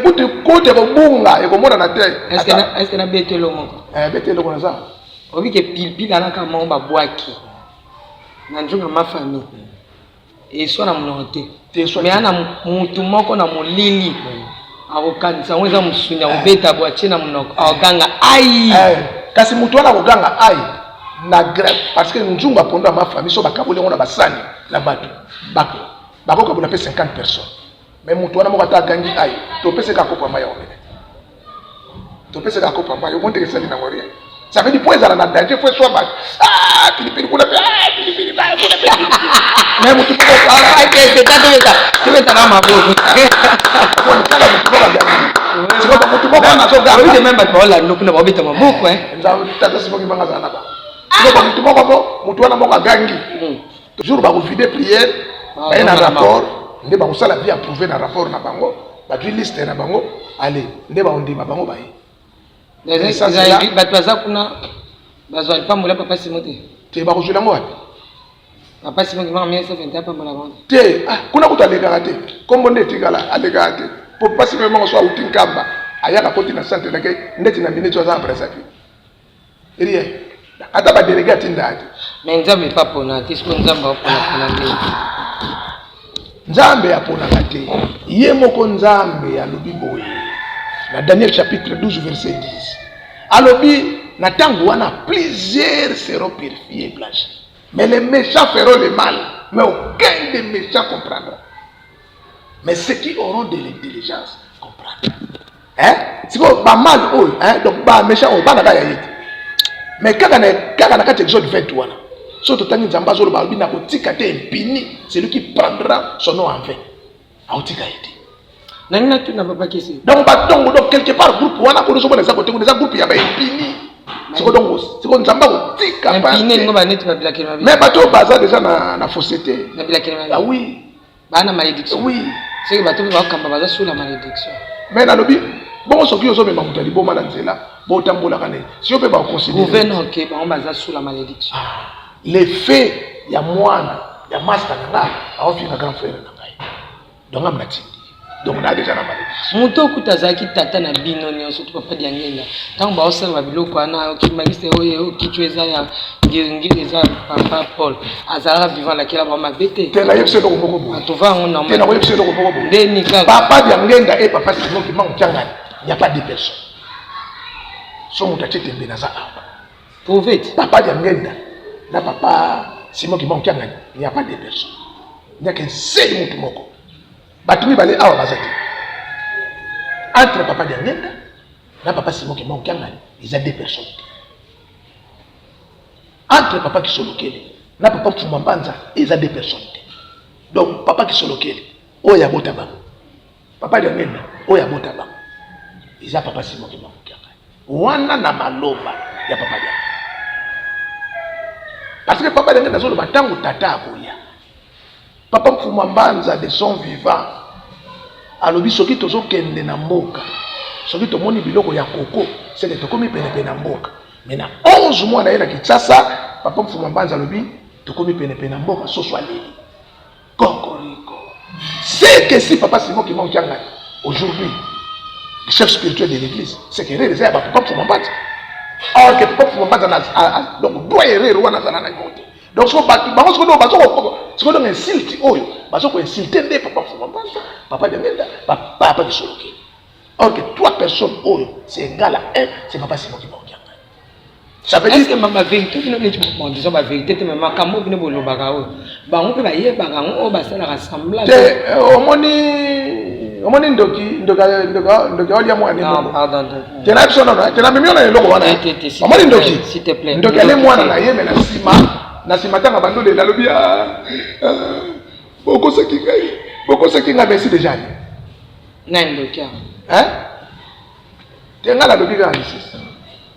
Kutu kote kobunga ekomonana te. Est ce que nabetelo moko? Eh, bete eloko naza. Oyebi ke pilipili alaka moko babwaki na nzunga ma famille, eswa na monoko te. Te, eswa me te. Ana mutu moko na molili akokanisa yango eza mosuni, akobeta bo atie na monoko, akoganga ai. Eh, kasi motu wana akoganga ai na grec, parce que nzungu apondo ya ma famille, so bakaboli yango na basani na bato, bakokabola mpe 50 personnes, mais motu wana moko ata agangi ai, topeseka kopo ya mai ya komela, topeseka kopo ya mai, omoni teke esali nango rien. Ça veut dire po ezala na danger, fo eswa bato. Ah, pilipili kuna mpe, ah, pilipili kuna mpe, mais motu moko Tobeta na maboko. Kaka motu moko agangi, sikoyo motu moko wana azoganga. Oyebi te, meme bato baolanda kuna baobeta maboko, eh. Nzambe tata simoki banga azala na bango. Sikoyo motu moko po motu wana moko agangi, jour bakovide prière, baye na rapport nde bakosala vie approuvé na rapport na bango, bazwi liste na bango, ale nde baondima bango baye. Bato baza kuna bazwa lipambola papa Simo te? Te, bakozwela yango wapi? Papa Simo kimaka 1921 pambola bango. Te, ah, kuna kutu alekaka te, nkombo nde etikala, alekaka te, po papa Simo moko so awuti Nkamba, ayaka koti na centre nake ndeti na minute aza na Brazzaville, rien, ata badélégué atindaka te. Mais Nzambe epa pona te, siko Nzambe aopona pona nde? Nzambe aponaka te, ye moko Nzambe alobi boye na Daniel chapitre 12 verset 10, alobi na ntango wana plusieurs seront purifiés, blanchis, mais les méchants feront le mal, mais aucun des méchants comprendra, mais ceux qui auront de l'intelligence comprendra, hein? Sikoyo bamal oyo, hein? Donc baméchant oyo bana kaka ya ye te, mais kaka na kati ya Exode 20 wana, so totangi, Nzambe azoloba, alobi na kotika te impuni celui qui prendra son nom en vain, akotika ye te. Nangi natuna papa Kesi. Donc batongo, donc quelque part groupe wana kono ozomona eza kote kuna, eza groupe ya baimpuni. Siko donc siko Nzambe akotika mais bato oyo baza déjà na fossé te. Ah oui. Baa na malédiction. Oui. Soki bato mpe bakamba baza sous la malédiction. Mais nalobi bongo soki ozomema moto ya liboma na nzela, botambolaka na ye, si yo mpe bakoconsidere gouverneur ke bango baza sous la malédiction. Ah, l'effet ya mwana ya master na nga aofinga grand frère na ngai, donc nga natindi, donc na déjà na malédiction. Moto okuta azalaki tata na bino nyonso to papa Diangenda, ntango baosala babiloko wana, okimangisi oyo okico eza ya ngiringiri, eza papa Paul azalaka vivant, alakela bango mabe te. Te, nayebisa eloko moko boye. Atova yango normal. Te, nakoyebisa eloko moko boye. Ndeni kaka papa Diangenda e papa Simon Kimbangu Kiangani, y a pas deux personnes. So moto atie tembe, naza awa. Prouve te. Papa Diangenda na papa Simon Kimbangu Kiangani, il n'y a pas deux personnes, il n'y a qu'un seul motu moko. Bato mibale awa baza te. Entre papa Diangenda na papa Simon Kimbangu Kiangani, eza deux personnes te. Entre papa Kisolokele na papa Mfuma Mbanza, eza deux personnes te. Donc papa Kisolokele oyo abota bango, papa Diangenda oyo abota bango, eza papa Simon Kimbangu Kiangani wana, na maloba ya papa Diangenda, parce que papa Diangenda azoloba ntango tata akoya. Papa Mfuma Mbanza de son vivant alobi soki tozokende na mboka, soki tomoni biloko ya koko, seke tokomi penepene na mboka. Mais na 11 mois na ye na Kinshasa, papa Mfuma Mbanza alobi tokomi penepene na mboka, soso aleli kokoriko. C'est que si papa Simon Kimbangu Kiangani aujourd'hui le chef spirituel de l'église, c'est que erreur eza ya bapapa Mfuma Mbanza, or que papa Mfuma Mbanza donc droit erreur wana azala na yango te. Donc soko bato bango soko donc bazo ko soko donc insulte oyo bazo ko insulte nde papa Mfuma Mbanza, papa Diangenda, papa Kisolokele, or que trois personnes oyo c'est égal à un, c'est papa Simon Kimbangu Kiangani. Ça veut dire que ma vérité bino neti, bon, disons ba vérité te, mais makambo bino bolobaka oyo bango mpe bayebaka yango, oyo basalaka semblant te. Omoni ndoki, ndoki, ndoki, ndoki aolia mwana ne moko. Pardon. Te, na biso nono te, na memi na eloko wana. Te, te, te. Omoni ndoki, s'il te plaît. Ndoki ale mwana na ye, mais na nsima ntango abandolela, alobi: "Ah, ah, bokosaki ngai, bokosaki ngai." Merci déjà ali. Nani ndoki awa? Hein? Te, ngai nalobi kaka lisusu,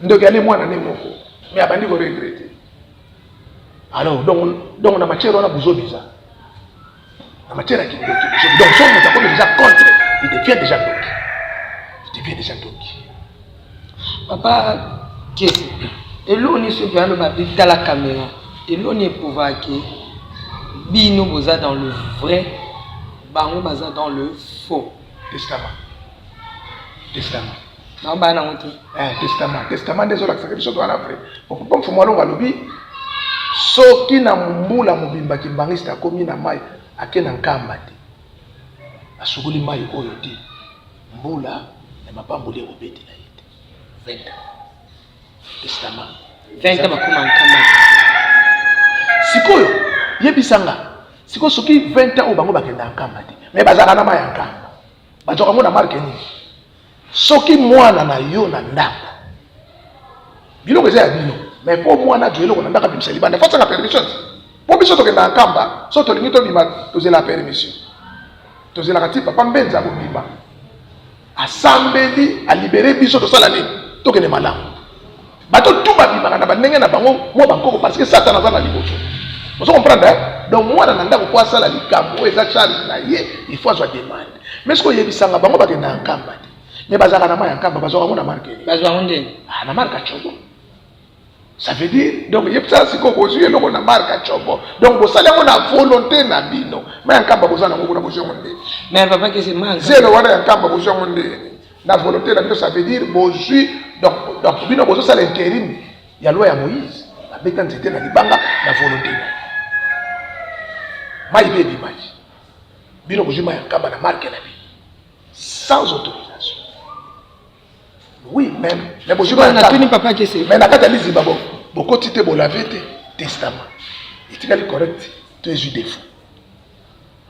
ndoki ale mwana ne moko, mais abandi koregretter. Alors donc na matière wana bozobi eza na matière ya kindoki, bozobi. Donc so moto akomi déjà contre, il devient déjà ndoki, il devient déjà ndoki. Papa Kesi, eloni soki aloba bitala caméra, eloni eprouvake bino boza dans le vrai, bango baza dans le faux? Testament, testament. Bango baya nango te. Eh, testament, testament nde ezolakisaka biso to wana vrai. Papa Mfumu Alongo alobi soki na mbula mobimba kimbangiste akomi na mai, ake na Nkamba te, asukoli mai oyo te, mbula ya mapamboli ekobetela ye te 20 ans. Testament. 20 ans bakóma Nkamba. Sikoyo yebisanga sikoyo, soki 20 ans oyo bango bakenda Nkamba te, mais bazalaka na mai ya Nkamba, bazwaka yango na marque nini? Soki mwana na yo na ndako, biloko eza ya bino, mais mpo mwana azwa eloko na ndako abimisa libanda, faut asanga permission te. Mpo biso tokenda na Nkamba, so tolingi tobima, tozela permission, tozelaka ti papa Mbenza akobima, asambeli, alibérer biso, tosala nini, tokende malamu. Bato tu babimaka na bandenge na bango mwa bankoko, parce que Satan aza na liboso. Ozo comprendre, hein? Donc mwana na ndako, po asala likambo oyo eza charge na ye, il faut azwa demande. Mais soki oyebisanga bango bakenda na Nkamba te, mais bazalaka na mai ya Nkamba, bazwaka yango na marque nini? Bazwa yango ndeni? Ah, na marque ya Tchobo. Ça veut dire donc yebisa sikoyo, bozwi eloko na marque ya Tchobo, donc bosali yango na volonté na bino. Mai ya Nkamba boza nango kuna, bozwi yango ndeni? Mais papa Kesi, ma Zelo wana ya Nkamba, bozwi yango ndeni? Na volonté na bino. Ça veut dire bozwi donc bino bozosala intérim ya loi ya Moïse, babeta nzete na libanga na volonté na ye, mai mpe ebimaki. Bino bozwi mai ya Nkamba na marque na bino sans autorisation. Oui, même, mais bozwi mai ya Natuni Nkamba. papa Kesi. Mais na kati ya liziba bo bokoti te, bolave te. Testament etikali correct to ezwi défaut?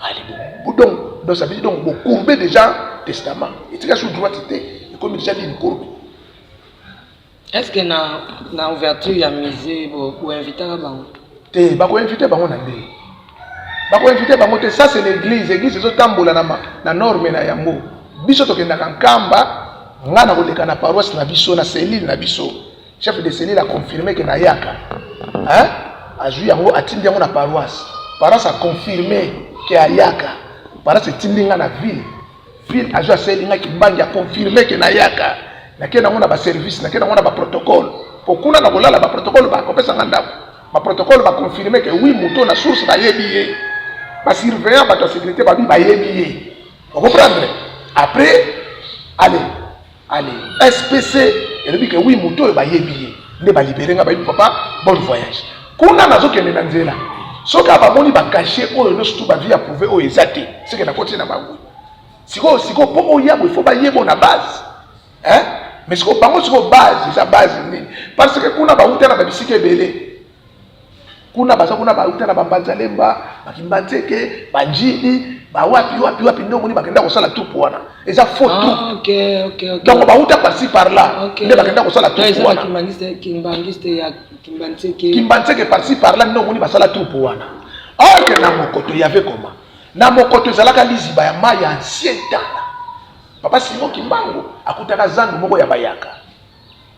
Allez, bon, donc ça veut dire donc bocourbe déjà testament, etikali sur droite te, ekomi déjà ligne courbe. Est ce que na ouverture ya musée boinvitaka bango? Te, bakoinvite bango na ndenge bakoinvite bango te. Ça, c'est l'église. Église ezotambola na norme na yango. Biso tokendaka Nkamba, nga na koleka na paroisse na biso, na cellule na biso. Chef de cellule a confirme que nayaka. Hein? Azui yango atindi yango na paroisse. Paroisse a confirme que ayaka. Paroisse etindi nga na ville. Ville azui aseli nga kimbangi a confirme que nayaka. Nake nango na ba service, nake nango na ba protocole. Po kuna na kolala ba protocole ba kopesa nga ndako. Ba protocole ba confirme que oui moto na source bayebi ye. Ba surveillant bato ya sécurité babi bayebi ye. Vous comprendre? Après, allez, allez, SPC elobi que oui moto oyo bayebi ye nde balibere nga bayebi papa bon voyage. Kuna nazokende na nzela soki abamoni bacachet oyo nyonso tu bavie ya prouve oyo eza te seke nakoti na bango sikoyo sikoyo mpo oya boye fo bayebo na base hein? Mais sikoyo bango sikoyo base eza base nini parce que kuna bauta na babisika ebele kuna baza kuna bauta na bambanzalemba bakimbanzeke banjili bawapi wapi wapi nde omoni bakenda kosala troupe wana eza faux ah, troupe okay, okay, okay. Donc bauta parci par là okay. Nde bakenda kosala troupe wana kimbanzeke parci par là nde omoni basala troupe wana orke na mokoto yave koma na mokoto ezalaka liziba ya mai ya ancien tala papa Simon Kimbangu akutaka zandu moko ya bayaka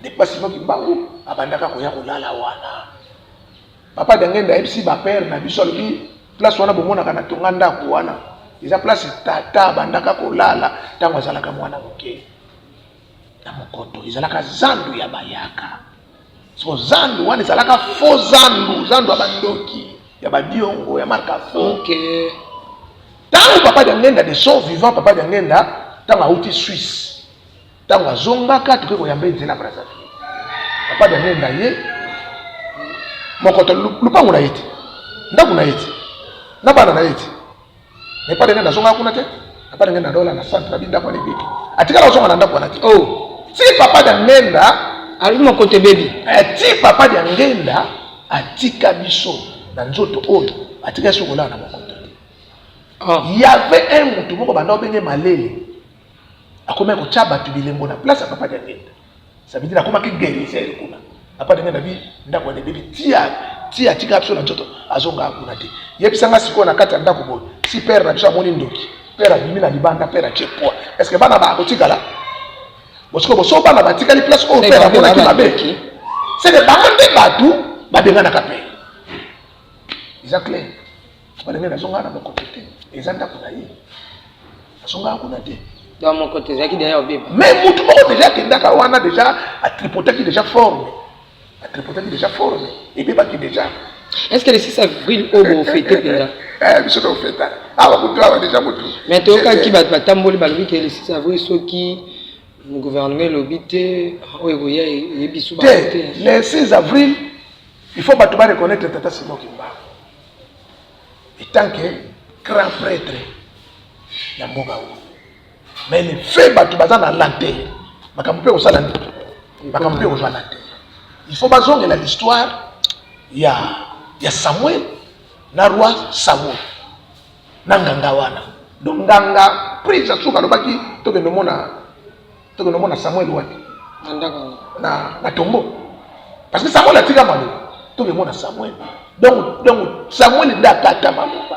nde papa Simon Kimbangu abandaka koya kolala wana. Papa Dangenda ayebisi ba père na biso, alobi place wana bomonaka na tonga ndako wana eza place tata abandaka kolala ntango azalaka mwana moke na mokoto, ezalaka zandu ya bayaka. So zandu wana ezalaka faux zandu, zandu ya bandoki ya badiongo ya marka faux. Okay. Ntango papa Diangenda de son vivant, papa Diangenda ntango auti Suisse, ntango azongaka tokoki koyamba ye nzela Brazzaville, papa Diangenda ye mokoto lupango na ye te, ndako na ye te, na bana na ye te. Mais papa Diangenda azongaka kuna te, papa Diangenda adola na centre abi ndako wana ebebi, atikala kozonga na ndako wana te. Oh. Ti papa Diangenda alobi mokoto ebebi, eh, ti papa Diangenda atika biso na nzoto oyo, atika biso kolala na mokoto te. Oh. Y avait un mutu moko banda obenge malele akomaki kotya bato bilembo na place ya papa Diangenda. Ça veut dire akomaki guérisseur kuna. Papa Diangenda bi ndako wana ebebi tia tia atika biso na nzoto azongaka kuna te. Yebisa nga sikoyo na kati ya ndako boye si père na biso amoni ndoki, père abimi na libanda, père atie poids, est ce que bana bakotikala? Bosiko boso bana batikali place oyo père amonaki mabe, c'est que bango nde bato babenganaka père. Eza clair. Papa Diangenda azongaka na mokoto te, eza ndako na ye, azongaka kuna te. Donc mokoto ezalaki deja obeba. Mais mutu moko deja akendaka wana deja atripotaki deja forme, atripotaki deja forme, ebebaki deja. Est-ce que le 6 avril oyo bofete mpenza? Eh, biso tofeta awa kutu awa deja kutu. Mais toyokaki bato batamboli balobi ke le 6 avril soki gouvernement elobi te oyo ekoya eyebi su bango te. Le 6 avril il faut bato ba reconnaître tata Simon Kimbangu etant que grand prêtre ya mboka oyo. Mais le fait bato baza na lenteur, makambo mpe kosala nini, makambo mpe kozwa lenteur. Il faut bazongela l'histoire ya ya Samuel na roi Saul na nganga wana. Donc nganga prise ya suka alobaki tokende omona tokende omona Samuel wapi na na tombo, parce que Samuel atika maloba, tokende omona Samuel. Donc donc Samuel nde akata maloba.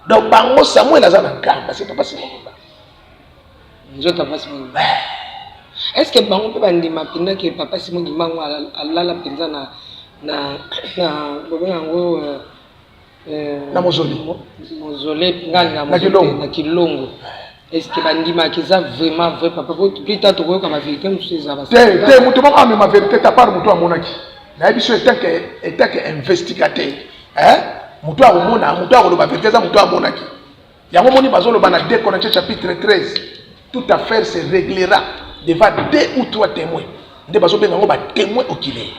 Donc bango Samuel aza na nkamba, c'est papa Simon Kimbangu. Nzoto papa Simon Kimbangu. Est-ce que bango mpe bandima mpenza ke papa Simon Kimbangu alala mpenza na na na bobenga yango euh, euh, na mozole mozole ngai na mozole na kilongo. Est-ce que bandimaka eza vraiment vrai papa? Po plus tard tokoyoka ba vérité mosusu eza ba te te moto moko amema vérité ta part moto amonaki nayebi so etant que etant que investigateur hein moto akomona moto akoloba vérité eza moto amonaki yango moni bazoloba na 2 Corinthiens chapitre 13 toute affaire se réglera devant deux ou trois témoins nde bazobenga yango ba témoins oculaires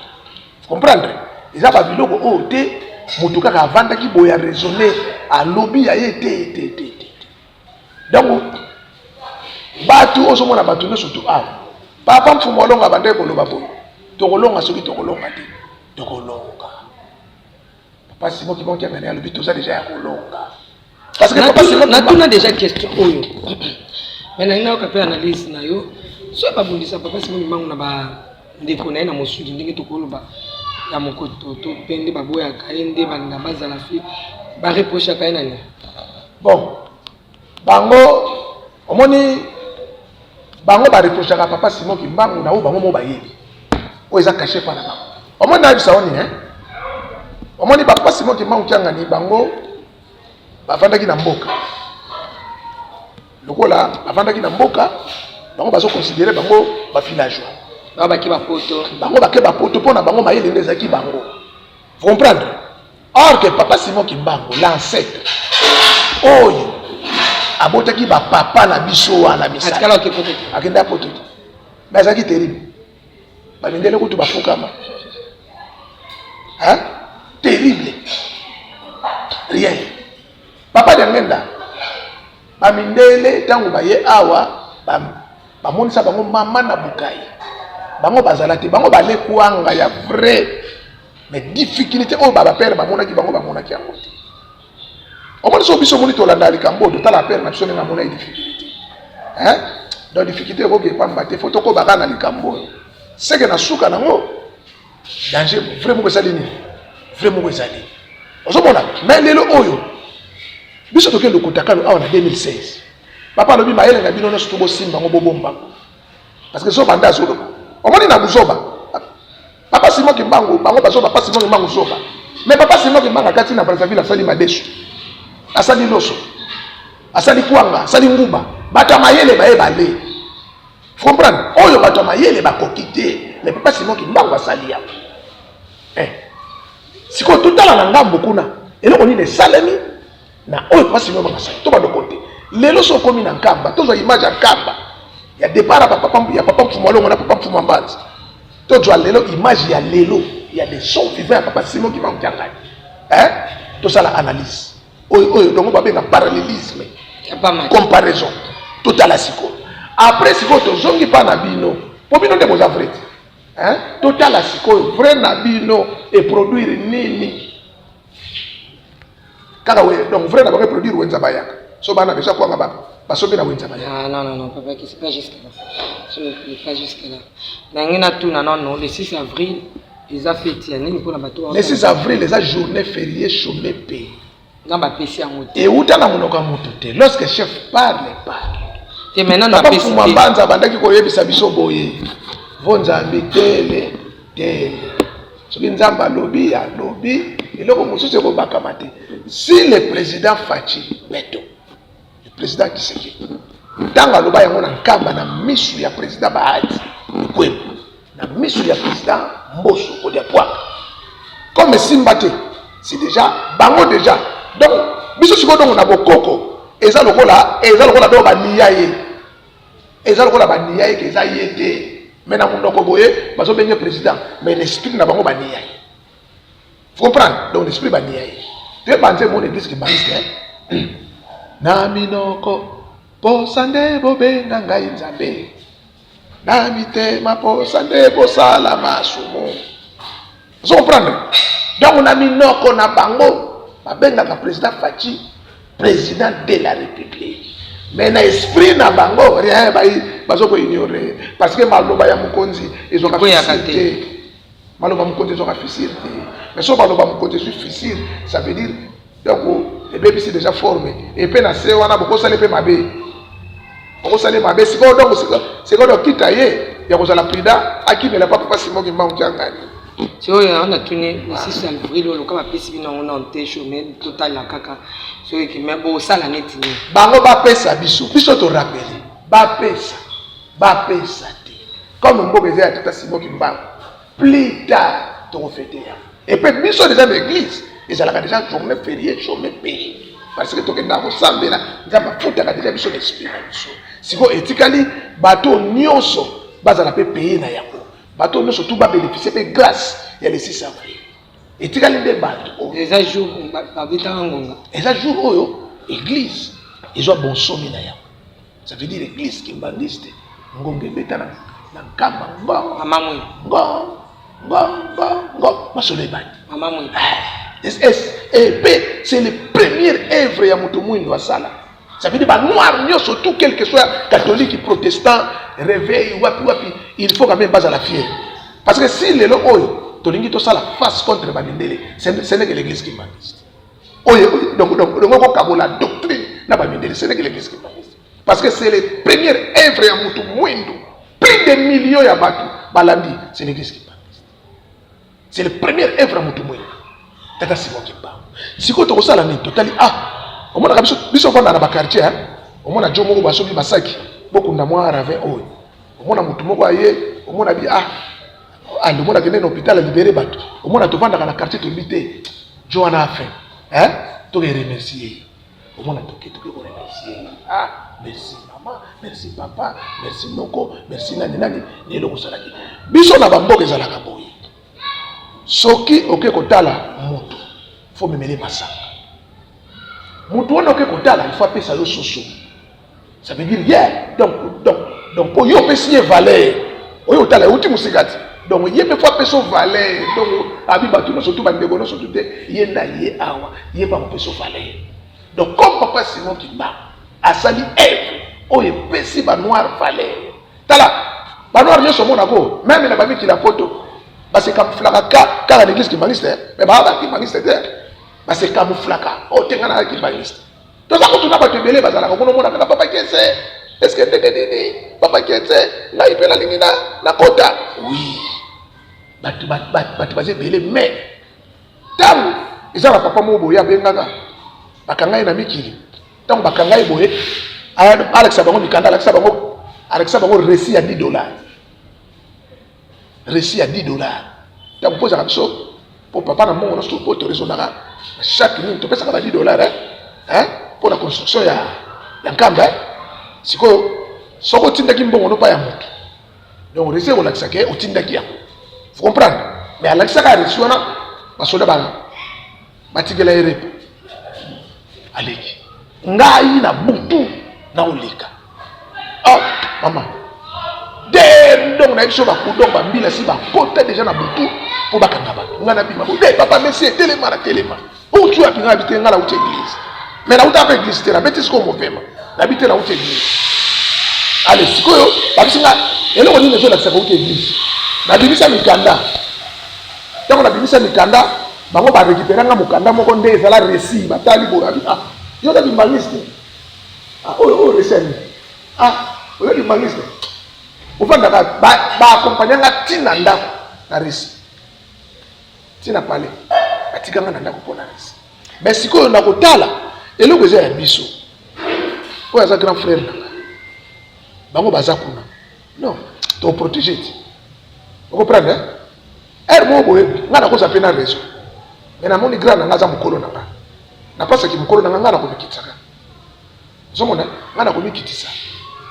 comprendre eza ba biloko oyo te moto kaka avandaki boye a raisonner alobi ya ye te te te te. Donc bato ozomona bato nyonso tu awa papa mfumu alonga abandaki koloba boye tokolonga soki tokolonga te tokolonga. Papa Simon Kimbangu Kiangani alobi toza deja ya kolonga. Parce que papa Simon natuna deja question oyo mais nalingi nayoka mpe analyse na yo soki babundisa papa Simon Kimbangu na bandeko na ye na mosudi ndenge tokoloba ya mokoto to mpe nde baboyaka ye nde balinga bazala fi bareprochaka ye na nini? Bon, bango omoni bango bareprochaka papa Simon Kimbangu na oyo bango mo bayebi. Oyo eza caché pa na bango. Omoni nayebisa yo nini hein? Omoni ba Simon Kimbangu Kiangani bango bavandaki na mboka. Lokola bavandaki na mboka, bango bazo considérer bango ba villageois. Bango bake ba poto. Bango bake ba poto mpo na bango mayele nde ezalaki bango. Vous comprendre? Or que papa Simon Kimbangu, l'ancêtre, oyo abotaki ba papa na biso wana misala. Akenda poto te. Mais azalaki terrible. Ba mindele kutu bafukama. Hein? Terrible. Rien. Papa Diangenda, ba mindele ntango baye awa bamonisa bango mama na bukai. Bango bazala te, bango bale kwanga ya vrai. Mais difficulté oyo ba père bamonaki bango bamonaki yango te. Omoni so biso omoni tolanda likambo oyo totala père na biso ndenge amonaki difficulté. Hein? Donc difficulté ekoki epamba te, faut tokoba kaka na likambo oyo. Seke na suka nango danger vrai moko ezali nini? Vrai moko ezali. Ozomona, mais lelo oyo biso toke lokuta kano awa na 2016. Papa alobi mayele na bino nyonso to bosimba yango bobomba yango. Parce que zoba nde azoloba. Omoni na buzoba. Papa Simon Kimbangu, bango bazoba Papa Simon Kimbangu zoba. Mais Papa Simon Kimbangu akati na Brazzaville asali madesu. Asali loso. Asali kwanga, asali nguba. Bato ya mayele baye bale. Faut comprendre? Oyo bato ya mayele bakoki te. Mais Papa Simon Kimbangu asali yango. Eh. Sikoyo totala na ngambo kuna. Eloko nini esalemi na oyo Papa Simon Kimbangu asali. To bandoko te. Lelo so okomi na Nkamba, tozwa image ya Nkamba. Ya départ ya papa Mfumu Alongo na papa Mfumu Mbanza. Tozwa lelo image ya lelo ya de son vivant ya papa Simon Kimbangu Kiangani. Hein? Tosala analyse. Oyo oyo donc babenga parallélisme. Comparaison. Totala sikoyo. Après sikoyo tozongi pa na bino. Po bino nde boza vrai. Hein? Totala sikoyo vrai na bino e produire nini? Kaka we donc vrai na bango e produire wenza bayaka. So bana besoin kwanga ba basombi na wenza bayaka. Ah non non non papa qui c'est pas jusque là. C'est pas jusque là. Na ngi na tuna non non le 6 avril eza fête ya nini mpona bato? Le 6 avril eza journée fériée chômé payé. Nga bapesi yango te. Euta na monoko ya moto te. Lorsque chef parle, parle. Te maintenant na pesi te. Mbanza abandaki koyebisa biso boye. Vo Nzambe tele tele. Soki Nzambe alobi alobi eloko mosusu ekobakama te. Si le président Fatshi Beto, le président Tshisekedi, ntango aloba yango na Nkamba na misu ya président Bahati Lukwebo, na misu ya président Mboso Kodia Pwaka, comme esimba te, c'est déjà bango déjà. Donc biso sikoyo donc na bokoko eza lokola donc baniya ye, eza lokola baniya ye ke eza ye te. Mais na monoko boye bazobenge président, mais l'esprit na bango baniya ye. Vous comprenez? Donc l'esprit baniya ye. Toyeba nzembo mon église kimbanguiste, hein? Na minoko posa nde bobenga ngai Nzambe, na mitema posa nde bosala masumu. Vous comprenez? Donc na minoko na bango babengaka président Fatshi président de la République. Mais na esprit na bango rien, bazo ko ignorer parce que maloba ya mokonzi ezwaka fissure te. Maloba mokonzi ezwaka fissure te. Mais so maloba mokonzi ezwi fissure, ça veut dire donc ebebisi déjà forme. Et pe na se wana bokosala pe mabe. Bokosala mabe sikoyo donc sikoyo donc kita ye ya kozala prudent akimela papa Simon Kimbangu Kiangani. Sikoyo yango natuni le 6 avril oyo loka bapesi bino yango nano te chôme totalela kaka soki me bosala neti nini? Bango bapesa biso, biso torapele bapesa, bapesa te. Comme mboka eza ya tata Simon Kimbangu, plus tard tokofete yango. Et puis biso déjà na église ezalaka déjà journée fériée chômé payé. Parce que tokendaka kosambela, Nzambe afutaka déjà biso na esprit na biso. Sikoyo etikali bato nyonso bazala pe payé na yango. Bato nyonso tout ba bénéficier pe grâce ya le 6 avril. Etikali nde bato oyo. Eza jour babetaka ngonga. Eza jour oyo église ezwa bonsomi na yango. Ça veut dire église kimbanguiste ngonga ebeta na Nkamba ngong. Mama Mwinda. Ngong, ngong, ngong, ngong. Masolo ebandi. Mama Mwinda. Et puis, c'est le premier œuvre ya moto mwindo asala. Ça veut dire ba noir nyonso tout quel que soit catholique, protestant, réveil, wapi wapi, il faut quand même bazala fier. Parce que si lelo oyo tolingi tosala face contre ba mindele, ce n'est que l'église kimbanguiste. Oyo donc donc donc kokabola doctrine na ba mindele, ce n'est que l'église kimbanguiste. Parce que c'est les premières œuvres ya moto mwindo. Plus de millions ya bato balandi, c'est l'église kimbanguiste. C'est le première œuvre ya moto mwindo, tata Simon Kimbangu. Sikoyo tokosala nini? Totali, ah, omonaka biso, biso ovanda na baquartier, hein? Omona jo moko basomi basaki, bokunda mwa ravin oyo, omona motu moko aye, omona bi, ah, ah, omona kende na hôpital alibere bato. Omona tovandaka na quartier, toyebi te jo wana afin, hein? Toke remercier ye. Omona toke toke koremercier ye, ah, merci mama, merci papa, merci noko, merci nani nani na eloko osalaki biso. Na bamboka ezalaka boye: soki oke kotala motu, faut memele masanga. Motu wana oke kotala, il faut apesa yo soso. Ça veut dire, yeah, donc mpo yo opesi ye valeur oyo otala, euti mosika ti, donc ye mpe faut apesa yo valeur. Donc abi bato nyonso tu, bandeko nyonso tu te, ye na ye awa, ye mpe akopesa yo valeur. Donc comme papa Simon Kimbangu asali œuvre oyo epesi banoir valeur, tala banoir nyonso omonako, même na bamikili ya poto, base camouflaka kaka na église kimbanguiste, mais baa bakimbanguiste te. Base camouflaka oyo te, nga na kimbanguiste. Toza kotuna bato ebele bazalaka kuna, omona kaka papa Kiese, est-ce ndenge nini papa Kiese, ngai mpe nalingi na nakota. Oui, bato bato baza ebele, mais ntango eza na papa moko boye abengaka, bakanga ye na mikili. Ntango bakanga ye boye, alakisa bango mikanda, alakisa bango, alakisa bango reçu ya 10 dollars, reçu ya 10 dollars. Ntango mpo ezalaka biso, mpo papa na mbongo nyonso, mpo toraisonnaka chaque nini, topesaka ba 10 dollars, hein, mpo na construction ya Nkamba. Sikoyo soki otindaki mbongo no pa ya motu, donc reçu ekolakisa ke otindaki yango, vous comprendre? Mais alakisaka reçu wana, basoda bana batikela ye repo. Aleki ngai na butu na oleka, oh mama de, donc nayebi so bakudon bambila si bakota déjà na butu mpo bakanga bato. Ngai nabima bo de, papa mesi etelema na telema, outi wapi? Ngai nabi te, ngai nauti église. Mais nautaka mpe église te, nabeti sikoyo mopema, nabi te nauti église. Ale sikoyo babisi nga eloko nini ezolakisaka outi église? Nabimisa mikanda. Ntango nabimisa mikanda, bango barécupérer nga mokanda moko nde ezala reçu. Batali boye, abi: "Ah, yo oza kimbanguiste? Ah, oyo oyo reçu ya nini? Ah, oyo kimbanguiste, ofandaka." Baaccompagner nga ntina ndako na reçu, ntina pale, batika nga na ndako mpo na reçu. Mais sikoyo na kotala eloko eza ya biso, oyo aza grand frère na nga, bango baza kuna, non, toprotéger ti ocomprendre ere moko boye. Nga nakoza mpe na raison, mais namoni grand na nga aza mokolo na nga, napasaki mokolo na nga, nga nakomikitisaka. Ozomona, nga nakomikitisa,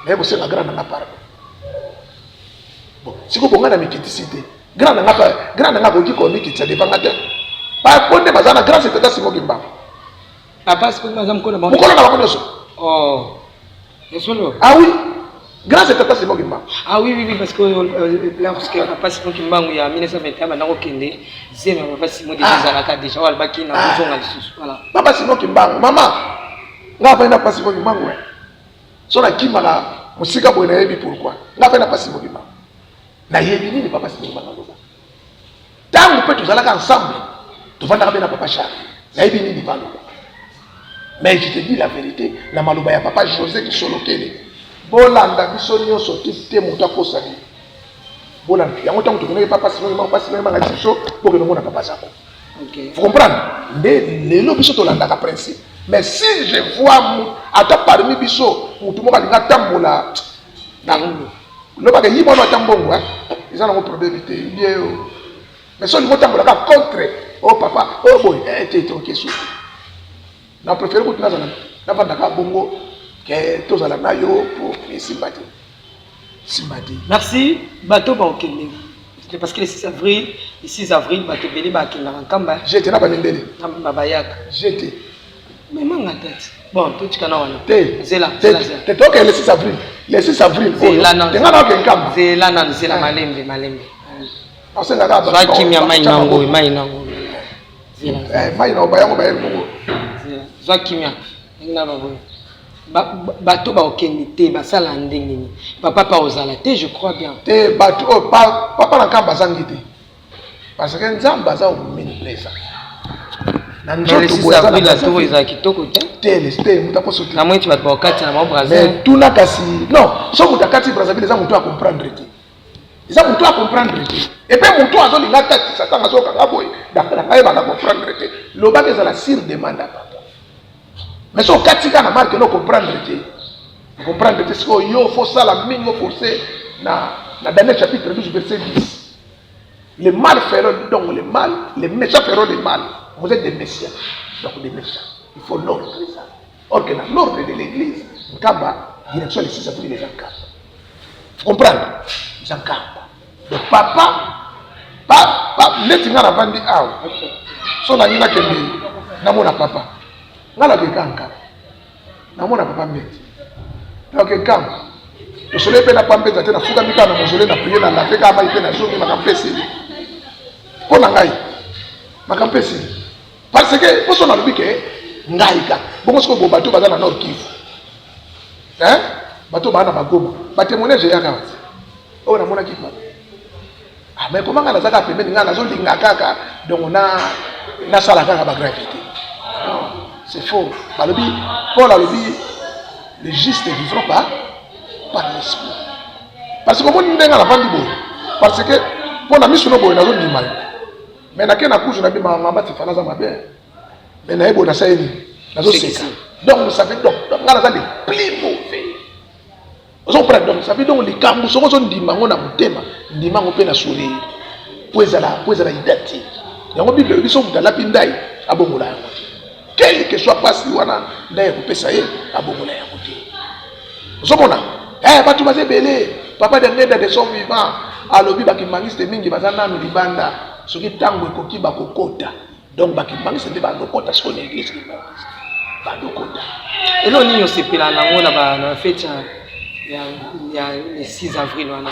naye kosenga grand na nga pardon. Bon, sikoyo bonga na mikitisi te, grand na nga, grand na nga akoki komikitisa devant nga te. Bapo nde baza na grand, c'est tata Simon Kimbangu. Papa sikoyo aza mokolo na bango? Mokolo na bango nyonso. Oh, solo? Ah oui, grand, c'est tata Simon Kimbangu. Ah oui, parce que lorsque papa Simon Kimbangu ya 1921 banda kokende, zemi ya papa Simon déjà ezalaka déjà, oyo alobaki na kozonga lisusu, voilà. Papa Simon Kimbangu, mama nga afai na papa Simon Kimbangu. So nakimaka mosika boye, nayebi pourquoi nga afai na papa Simon Kimbangu, nayebi nini papa Simon Kimbangu aloba. Ntango mpe tozalaka ensemble, tovandaka mpe na papa Charles, nayebi nini baloba. Mais je te dis la vérité, na maloba ya papa José Kisolokele, bolanda biso nyonso te te, moto akosani, bolanda yango. Ntango tokendaki, papa Simon Kimbangu, papa Simon Kimbangu ayebisi biso: "Bokende omona papa Zako." Vous comprendre? Nde lelo biso tolandaka principe. Mais si je vois ata parmi biso motu moko alingi atambola na lobaka yi mwana ata mbongo, eza nango problème te bien yo. Mais so olingi otambola kaka contre o papa oyo boye te te, oke suki. Na préféré kutu nazala navandaka bongo ke tozala na yo po esimba te, simba te. Merci. Bato bakokende, parce que le 6 avril, le 6 avril, bato ebele bakendaka Nkamba. Jete na bamindele. Na bayaka. Jete. Memanga tete. Bon, totika na wana. Te. Zela. Te, toke le 6 avril, le 6 avril oyo tenga na oke Nkamba. Zela nanu, zela, malembe malembe. Osengaka. Zwa kimia, mai nango, mai nango. Zela. Mai na bayango bayeli bongo. Zwa kimia, ndenge na baboye. Bato bakokende te, basala ndenge nini? Papa pa ozala te, je crois bien. Te, bato oyo papa na Nkamba azangi te, parce que Nzambe aza omniprésent na nzoto. Ezala kitoko te. Te te, moto akoso te. Namoni ti bato bakokati na bango Brazil. Tuna kasi, non, so moto akati Brazzaville, eza moto acomprendre te. Eza moto a comprendre te. Et puis moto azolinga atatisa ntango azokanga boye, na ngai bana comprendre te. Lobaka ezala sur demande ya papa. Mais soki okati kaka na marque no comprendre te. Comprendre te sikoyo yo faut sala mingi oforce na Daniel chapitre 12 verset 10. Le mal feront donc le mal, les méchants feront le mal. Vous êtes des méchants. Donc des méchants. Il faut l'ordre ça. Or que dans l'ordre de l'église, Nkamba, direction les 6 avril, les Nkamba. Vous comprenez? Les Nkamba. Donc papa, papa, neti nga navandi awa. So nangi nakende namona papa. Nga nakeka Nkamba. Namona papa mbeti. Nake Nkamba. Tosole mpe na pampenza te nafukami kaka na mozole na prier na lave kaka mai mpe nazongi makambo mpe esili. Mpo na ngai makambo mpe esili. Parce que poso nalobi ke ngai kaka bongo sikoyo bo bato baza na Nord Kivu hein bato baa na bagoma ba témoignage eyaka wapi oyo namonaki papa ah mais comment ngai naza kaka pembeni ngai nazolinga kaka donc na nasala kaka ba gravité non c'est faux balobi Paul alobi les justes vivront pas par l'esprit parce que omoni ndenge navandi boye parce que mpo na miso no boye nazondima yo Mais nake na kuzu na bima mama Tifana aza mabe. Mais naye boye nasali nini? Nazoseka. Donc vous savez donc nga naza le plus mauvais. Ozo comprendre donc ça veut donc likambo soki ozondima yango na motema ndima yango mpe na sourire mpo ezala identique. Yango Bible elobi soki moto alapi ndai abongola yango te. Quel que soit pasi wana ndai ekopesa ye abongola yango te. Ozomona eh bato baza ebele papa de ngenda de son vivant alobi bakimbangiste mingi baza nanu libanda soki ntango ekoki bakokota donc bakimbangiste nde bandokota sikoyo na eglise kimbangiste bandokota. Eloko nini osepela nango na ba na fete ya le 6 avril wana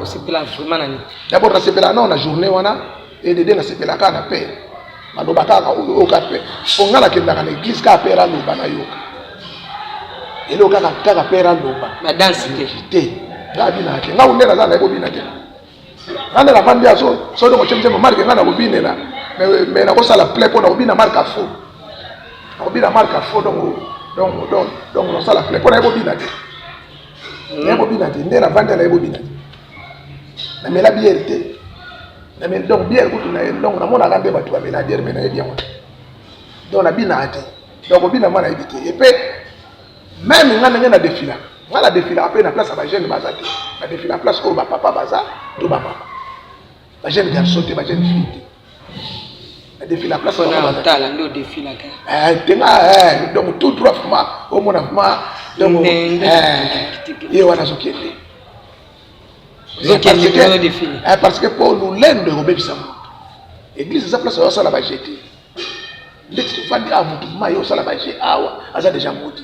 osepela vraiment na nini? D'abord nasepela nao na journée wana edede nasepela kaka na père maloba kaka oyo oyo kaka père po nga nakendaka na église kaka père aloba nayoka eloko kaka kaka père aloba ba danse te te nga abinaka te nga nde naza naye kobina te nga nde navandi ya so so dongo tie nzembo marke nga nakobinela mais nakosala plein mpo nakobina marke afo nakobina marke afo donc donc donc donc nakosala plein mpo naye kobina te naye kobina te nde navandi naye kobina te namela biere te nameli donc biere kutu na donc namonaka nde bato bamela biere me nayebi yango te donc nabinaka te donc kobina nga nayebi te epe meme nga ndenge na defilaka nga na defilaka mpe na place ya bajeune baza te na defilaka place oyo bapapa baza to bamama bajeune garçon te bajeune fille te na defila place tala nde odefilaka te nga donc tout droit vraiment omona vraiment donc ye wana azokende parce que po lolendo ekobebisa moto église eza place osala baje te ndeti tofandi awa motu ma ye osala baje awa aza déjà moti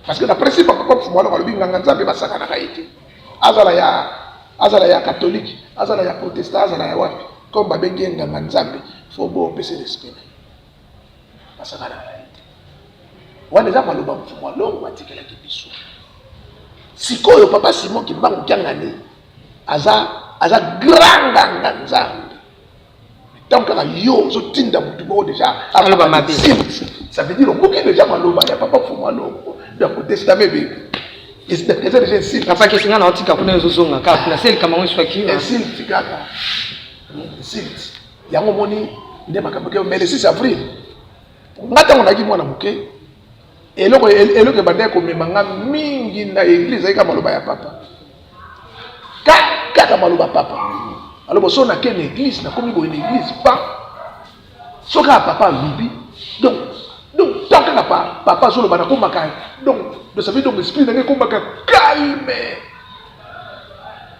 parce que na principe ya papa mfumu aloko alobi nganga nzambe basakanaka ye te azala ya azala ya catholique azala ya protestant azala ya wapi comme babengi ye nganga nzambe fo bopesa respect na ye basakanaka na ye te wana eza maloba mfumu alongo atikelaki biso sikoyo papa Simon Kimbangu Kiangani aza aza grand nganga nzambe ntango kaka yo ozotinda motu moko deja aloba mabe ça veut dire obuki deja maloba ya papa mfumu alongo donc testament ebebi eza deja insulte papa kesi nga na otika kuna ezozonga kaka kuna se likambo yango eswaki insulte kaka insulte yango omoni nde makambo ke mais le 6 avril nga ntango nayaki mwana moke eloko eloko ebandaki komema nga mingi na eglise ezalaki kaka maloba ya papa kaka maloba papa aloba so nake na eglise nakomi boye na eglise pa so kaka papa alobi donc donc tant kaka pa papa azoloba nakomaka donc donc ça veut donc esprit na ngai ekomaka calme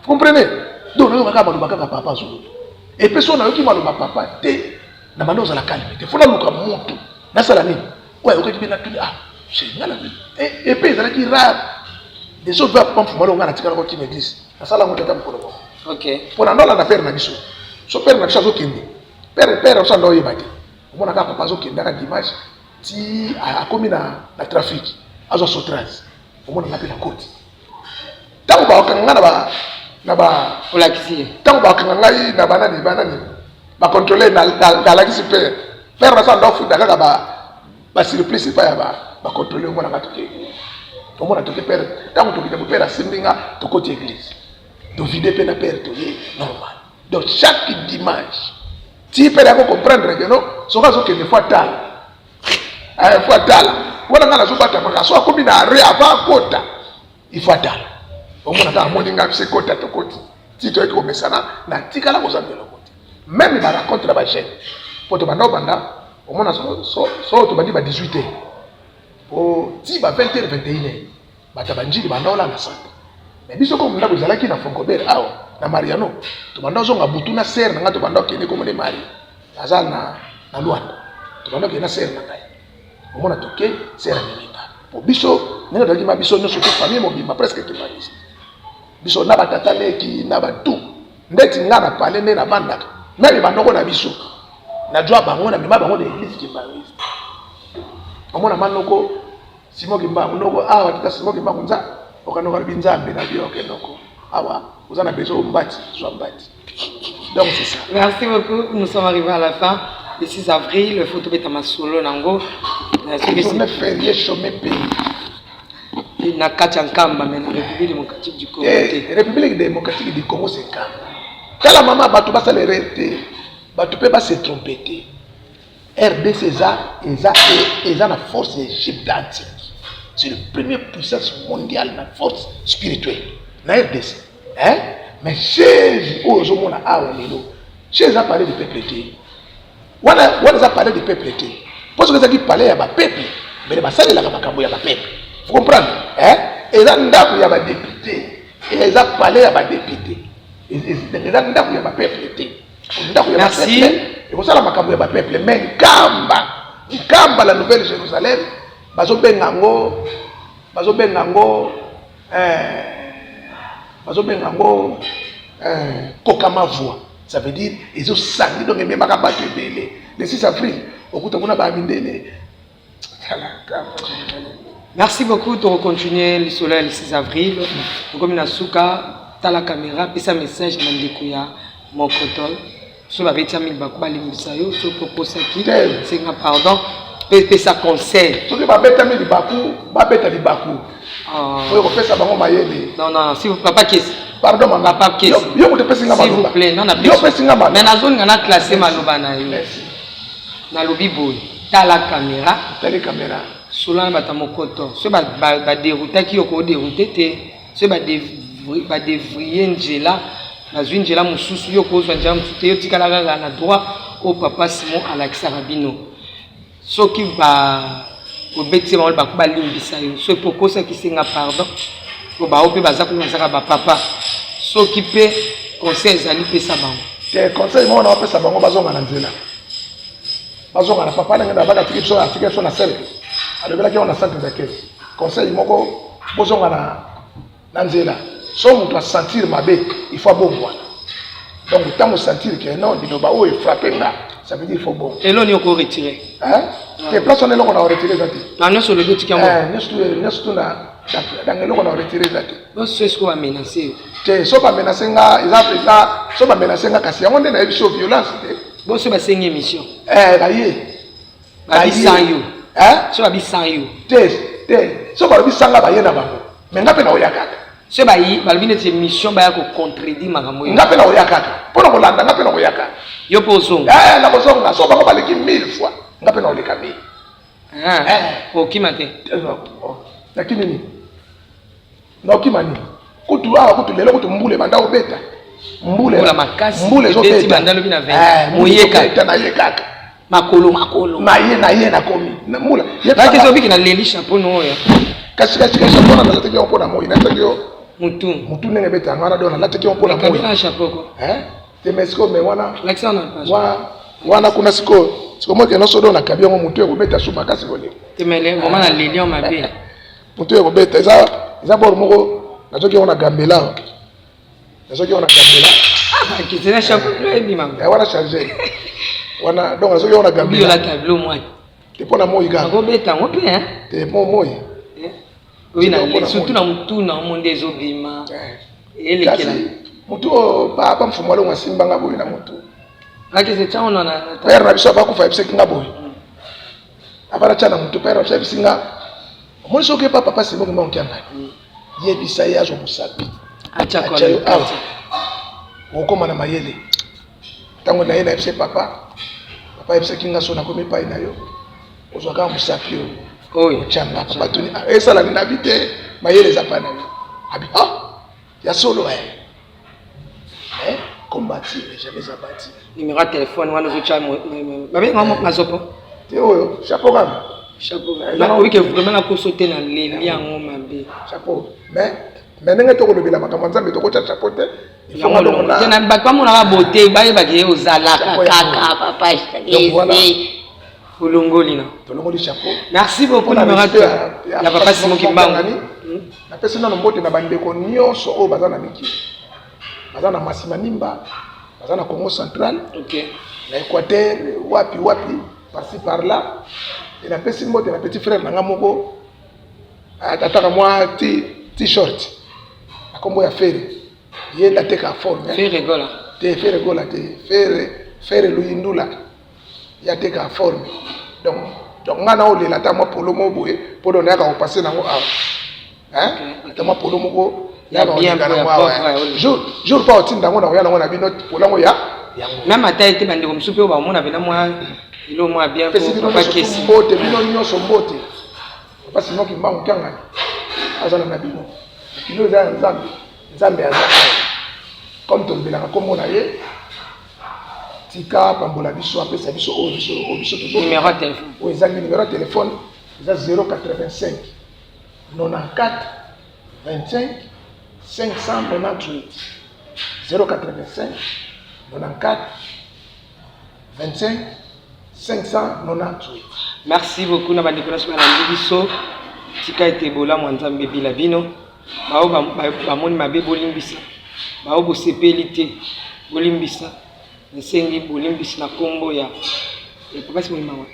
comprenez donc nayoka kaka maloba kaka papa azoloba epe so nayoki maloba papa te na banda ozala calme te fo naluka motu nasala nini oyo ayokaki mpe natuni ah nga na epe ezalaki rare des autres papa mfuma longa natikala kokima église nasala yango tata mokolo moko mpo na ndolanda pere na biso so pere na biso azokende pere pere biso anda oyeba te omona kaka papa azokendaka dimanche ti akomi na, na trafic azwa sotrase omona nga mpe na koti ntango bakokanga nga na ba na ba olakisi ye ntango bakokanga ngai na banani banani bacontrole nalakisi pere pere naza ndo afuta kaka ba basurplice epai ya bacontrole omona nga toke église omona toke pere ntango tokende bo pere asimbi nga tokoti église. Tovide mpe na père toye normal. Donc chaque dimanche ti père ako comprendre que non, soki azokende fo atala, eh, fo atala wana ngai nazobatamaka, so akomi na arrêt avant akota il faut atala. Omona kaka amoni ngai bise kota, tokoti ti toyaki komesana, natikala kozanga eloko te. Meme ba rencontre na ba jeune po tobanda obanda omona so so tobandi ba 18 heures po ti ba 20 heures 21 heures, bato ya banjili banda olala centre. Mais biso comme ndako ezalaki na Foncobert awa na Mariano, tobanda ozonga butu na sere na ngai, tobanda okende komone Mari aza na Luanda, tobanda okende na sere na ngai, omona toke sere amemi nga po biso ndenge tozalaki ma biso nyonso to famille mobimba presque kimbanguiste, biso na batata leki na batu ndeti nga na pale nde navandaka meme banoko na biso najwa bango na mema bango na église kimbanguiste. Omona manoko Simon Kimbangu noko awa tata Simon Kimbangu nza okanoka lobi nzambe na bio ke noko awa oza na besoin mbati zwa mbati. Donc c'est ça. Merci beaucoup, nous sommes arrivés à la fin. Le 6 avril, il faut tobeta masolo nango. Journée fériée chômé pays. Na kati ya Nkamba, mais na République démocratique du Congo te. République démocratique du Congo c'est Nkamba. Tala mama bato basala erreur te. Bato pe ba se tromper te. RDC eza na force ya Egypte antique. C'est le premier puissance mondiale na force spirituelle na RDC. Hein? Mais chaise oyo ozomona awa lelo, chaise eza palais du peuple te. Wana wana eza palais du peuple te. Mpo soki ezalaki palais ya ba peuple, mbele basalelaka makambo ya ba peuple. Vous comprenez? Hein? Eza ndako ya ba député. Eza palais ya ba député. Eza ndako ya ba peuple te. Ndako ya ba peuple ekosala makambo ya ba peuple. Mais Nkamba, Nkamba la Nouvelle Jérusalem, bazobenga yango, bazobenga yango, bazobenga yango Kokamavua. Ça veut dire ezosangi, donc ememaka bato ebele. Le 6 avril okuta kuna ba mindele. Merci beaucoup, tu continuer le soleil le 6 avril. Comme na suka, tala caméra, pesa message na ndeko ya Mokotol. So ba betia mille ba balimbisa yo, so kokosaki, senga pardon, pesa conseil. Soki ba beta mille baku, ba beta libaku. Oyo kopesa bango mayele. Non non, si vous papa Kesi. Pardon mama. Papa Kesi. Yo moto pesi nga maloba. S'il vous plaît, non na Yo pesi nga maloba. Mais nazolinga na classer maloba na yo. Merci. Nalobi boye, tala caméra. Tali caméra. Sola na bata mokoto. So ba ba, ba déroutaki yo ko dérouter te. So ba ba dévrier nzela, bazwi nzela mosusu yo kozwa nzela mosusu te, yo tikala kaka na droit oyo papa Simon alakisaka bino. Soki ba obetisi bango bako balimbisa yo, soki okosaki senga pardon, po bao mpe baza kuna bazaka ba papa. Soki mpe conseil ezali pesa bango. Te conseil moko na bapesa bango, bazonga na nzela, bazonga na papa ndenge na baka atiki biso, atiki biso na cercle, alobelaki yango na centre d'accueil. Conseil moko, bozonga na nzela. So moto asentir mabe, il faut abongwana. Donc ntango sentir que non, liloba oyo efrappe nga, ça veut dire il faut bon. Eloni oko retirer. Hein? Te place wana eloko na retirer eza te. Na nyonso olobi otiki yango. Eh, nyonso nyonso tu na dans eloko na retirer eza te. Boso est-ce qu'on va menacer yo? Te, so ba menacer nga eza eza so ba menacer nga kasi yango nde nayebi so violence te. Boso basengi émission. Eh, baye. Babi sans yo. Hein? So babi sans yo. Te, te. So balobi sans nga baye na bango. Mais nga pe na oya kaka. So bayi balobi neti émission baya ko contredire makambo yo. Nga pe na oya kaka. Pona kolanda nga pe na oya kaka. Yo pe ozonga. Eh, na kozonga. So bango baleki 1000 fois. Nga pe na oleka 1000. Ah. Eh. Okima te. Nakimi nini? Naokima nini? Kutu awa kutu lelo kutu mbula ebanda kobeta. Mbula makasi. Mbula ezobeta. Banda lobi na 20. Moyeka. Na ye kaka. Makolo makolo. Na ye na ye nakomi. Mbula. Yaki ezobiki na leli chapeau no oyo. Kasi kasi kasi chapeau na nalataki yango mpo na moi. Nalataki yo. Mutu. Mutu ndenge ebeta yango wana donc nalataki yango mpo na moi. Kabila chapeau ko. Hein? Te mais sikoyo mais wana. Lakisa na page. Wana wana kuna sikoyo. Sikoyo moi keno sodo na kabi yango mutu ekobeta su makasi koleka. Te mais vraiment na leli yango mabe. Mutu ekobeta eza eza bord moko nazoki yango na gambela. Nazoki yango na gambela. Ah, kizela chapeau bleu ebima. Eh wana chargé. Wana donc nazoki yango na gambela. Yo la tableau moi. Te pona moi kaka. Nakobeta yango mpe hein. Te mo moi. Oui na surtout na mutu na mo nde ezobima. Elekela. Mutu oyo papa mfumu alongo asimba nga boye na mutu. Lakisa tyango na père na biso abakufa ayebisaki nga boye. Abala tya na mutu père na biso ayebisi nga. Omoni soki epa papa Simon Kimbangu Kiangani. Yebisa ye azwa mosapi. Atya yo awa, okokoma na mayele. Ntango na ye nayebisi papa, papa ayebisaki nga so nakomi epai na yo, ozwa kaka mosapi oyo otyanga. Papa tuni ah, esala nini? Abi te, mayele eza pa na yo. Abi ah, ya solo eh. Mais combattu mais jamais abattu. Numéro ya telefone wana ozotya babenga eh. Mazopo te, oyo chapeau kaka. Chapeau nakoki ke vraiment nakoso te, naleli yango mabe. Chapeau, mais ndenge tokolobela makambo ya Nzambe, tokotya chapeau te. Bato bamonaka bote, bayebaki ye ozalaka kaka papa. Olongoli na Tolongoli chapeau. Merci beaucoup. Numéro ya papa Simon Kimbangu. Napesi nano mbote na bandeko nyonso oyo baza na mikili, baza na Masimanimba, baza na Congo Central, na Équateur, wapi wapi, par-ci par-là. E napesi mbote na petit frère na nga moko ataka mwa t-shirt na nkombo ya Fere. Ye nde ateka forme. Fere Gola? Te, Fere Gola te, Fere Luyindula. Ye ateka forme. Donc nga na olela ata mwa polo moko boye mpo do nayaka kopase nango awa, ata mwa polo moko jour mpa otinda yango, nakoya nango na bino, polo yango ya yango. Même ata ete bandeko mosusu mpe oyo bamona mpena mwa elo mwa bien. Pesi bino nyonso mbote, bino nyonso mbote. Papa Simon Kimbangu Kiangani azala na bino. Mokili oyo eza ya Nzambe, Nzambe aza awa. Comme tolobelaka nkombo na ye, tika pambola biso, apesa biso oyo biso tozo. Numéro ya telefone? Oyo ezangi numéro ya telefone eza 085 94 25 598, 085 94 25 598. Merci beaucoup na bandeko nyonso balandi biso. Tika ete bolamu ya Nzambe ebila bino. Bao bamoni mabe, bolimbisa. Bao bosepeli te, bolimbisa. Nasengi bolimbisi na nkombo ya papa Simon Mawa.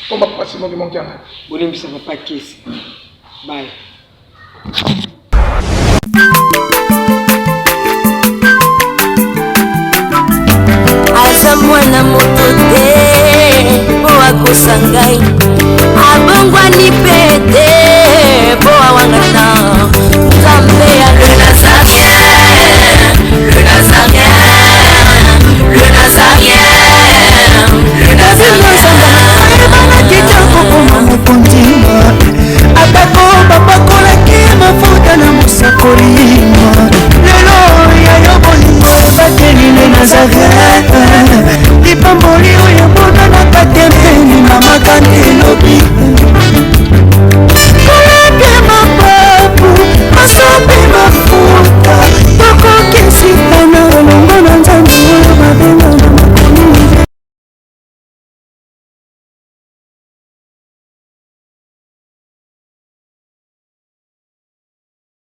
Komba papa Simon Kimbangu Kiangani. Bolimbisa papa Kesi. Bye. Aza mwana moto te mpo akosa ngai, abongwani mpe te.